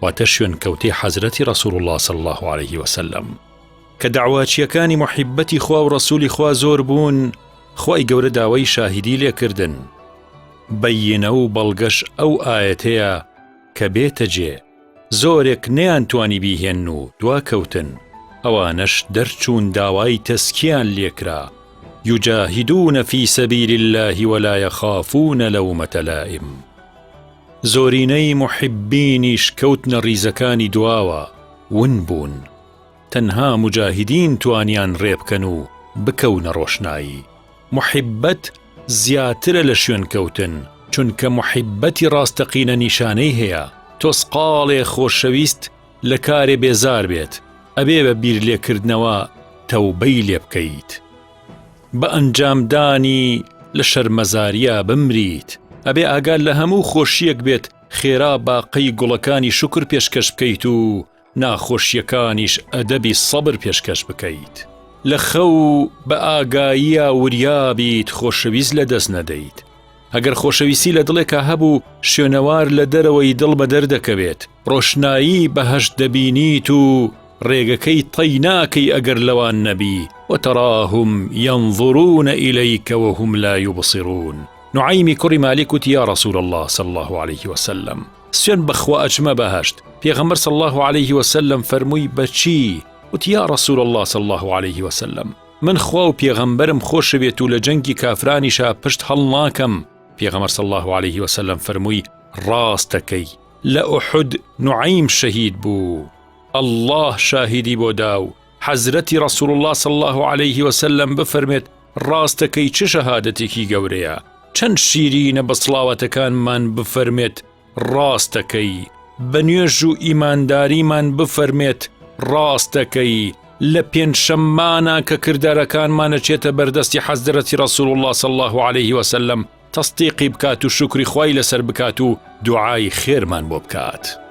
واتە شوێنکەوتەی حەزرەتی ڕەسوڵ اللە صلی اللە علیه وسلم کە داواچیەکانی محیبەتی خوا و ڕەسولی خوا زۆر بوون خوای گەورە داوای شاهیدی لێکردن بەینە و بەڵگەش ئەو ئایەتەیە کە بێتە جێ زۆرێک نەیانتوانی بیهێنن و دواکەوتن، ئەوانەش دەرچوون داوای تەزکیەیان لێکرا، یجاهدون فی سبیل اللە ولا یخافون لومة لائم. زۆرینەی موحیبینیش کەوتنە ڕیزەکانی دواوە، ون بوون. تەنها موجاهیدین توانیان ڕێبکەن و بکەونە ڕۆشنایی. موحیبەت زیاترە لە شوێنکەوتن، چونکە موحیبەتی ڕاستەقینە نیشانەی هەیە، تۆسقاڵێ خۆشەویست لە کارێ بێزار بێت، ئەبێ بە بیرلێکردنەوە تەوبەی لێ بکەیت. بە ئەنجامدانی لە شەرمەزاریا بمریت، ئەبێ ئاگات لە هەموو خۆشییەک بێت خێرا باقەی گوڵەکانی شوکر پێشکەش بکەیت و ناخۆشیەکانیش ئەدەبی سەبر پێشکەش بکەیت. لە خەو و بە ئاگاییا وریا بیت خۆشەویست لە دەست نەدەیت. ئەگەر خۆشەویستی لە دڵێکا هەبوو شوێنەوار لە دەرەوەی دڵ بەدەر دەکەوێت. ڕۆشنایی بەهەشت دەبینیت و ڕێگەکەی طی ناکەی ئەگەر لەوان نەبی، وتراهم ینظرون الیک وهم لا یبصرون. نوعەیمی کوڕی مالیک وتی یا رسول اللە صلی اللە علیه وسلم سوێن بەخوا ئەچمە بەهەشت، پێغەمبەر صلی اللە علیه وسلم فەرمووی بەچی؟ وتی یا رسول اللە صلی اللە علیه وسلم من خوا و پێغەمبەرم خۆشەوێت و لە جەنگی کافرانیشا پشت هەڵناکەم، پێغەمبەر صلی اللە علیه وسلم فەرمووی ڕاستەکەی، لە ئوحود نوعەیم شەهید بوو اللە شاهیدی بۆ دا و حەزرەتی ڕەسوڵ اللە صلی اللە علیه وسلم بفەرمێت ڕاستەکەی چ شەهادەتێکی گەورەیە چەند شیرینە بە سڵاوەتەکانمان بفەرمێت ڕاستەکەی بە نوێژ و ئیمانداریمان بفەرمێت ڕاستەکەی لە پێنجشەممانە کە کردارەکانمان ئەچێتە بەردەستی حەزرەتی ڕەسوڵ اللە صلی اللە علیه وسلم تەسدیقی بکات و شوکری خوای لەسەر بکات و دوعای خێرمان بۆ بکات.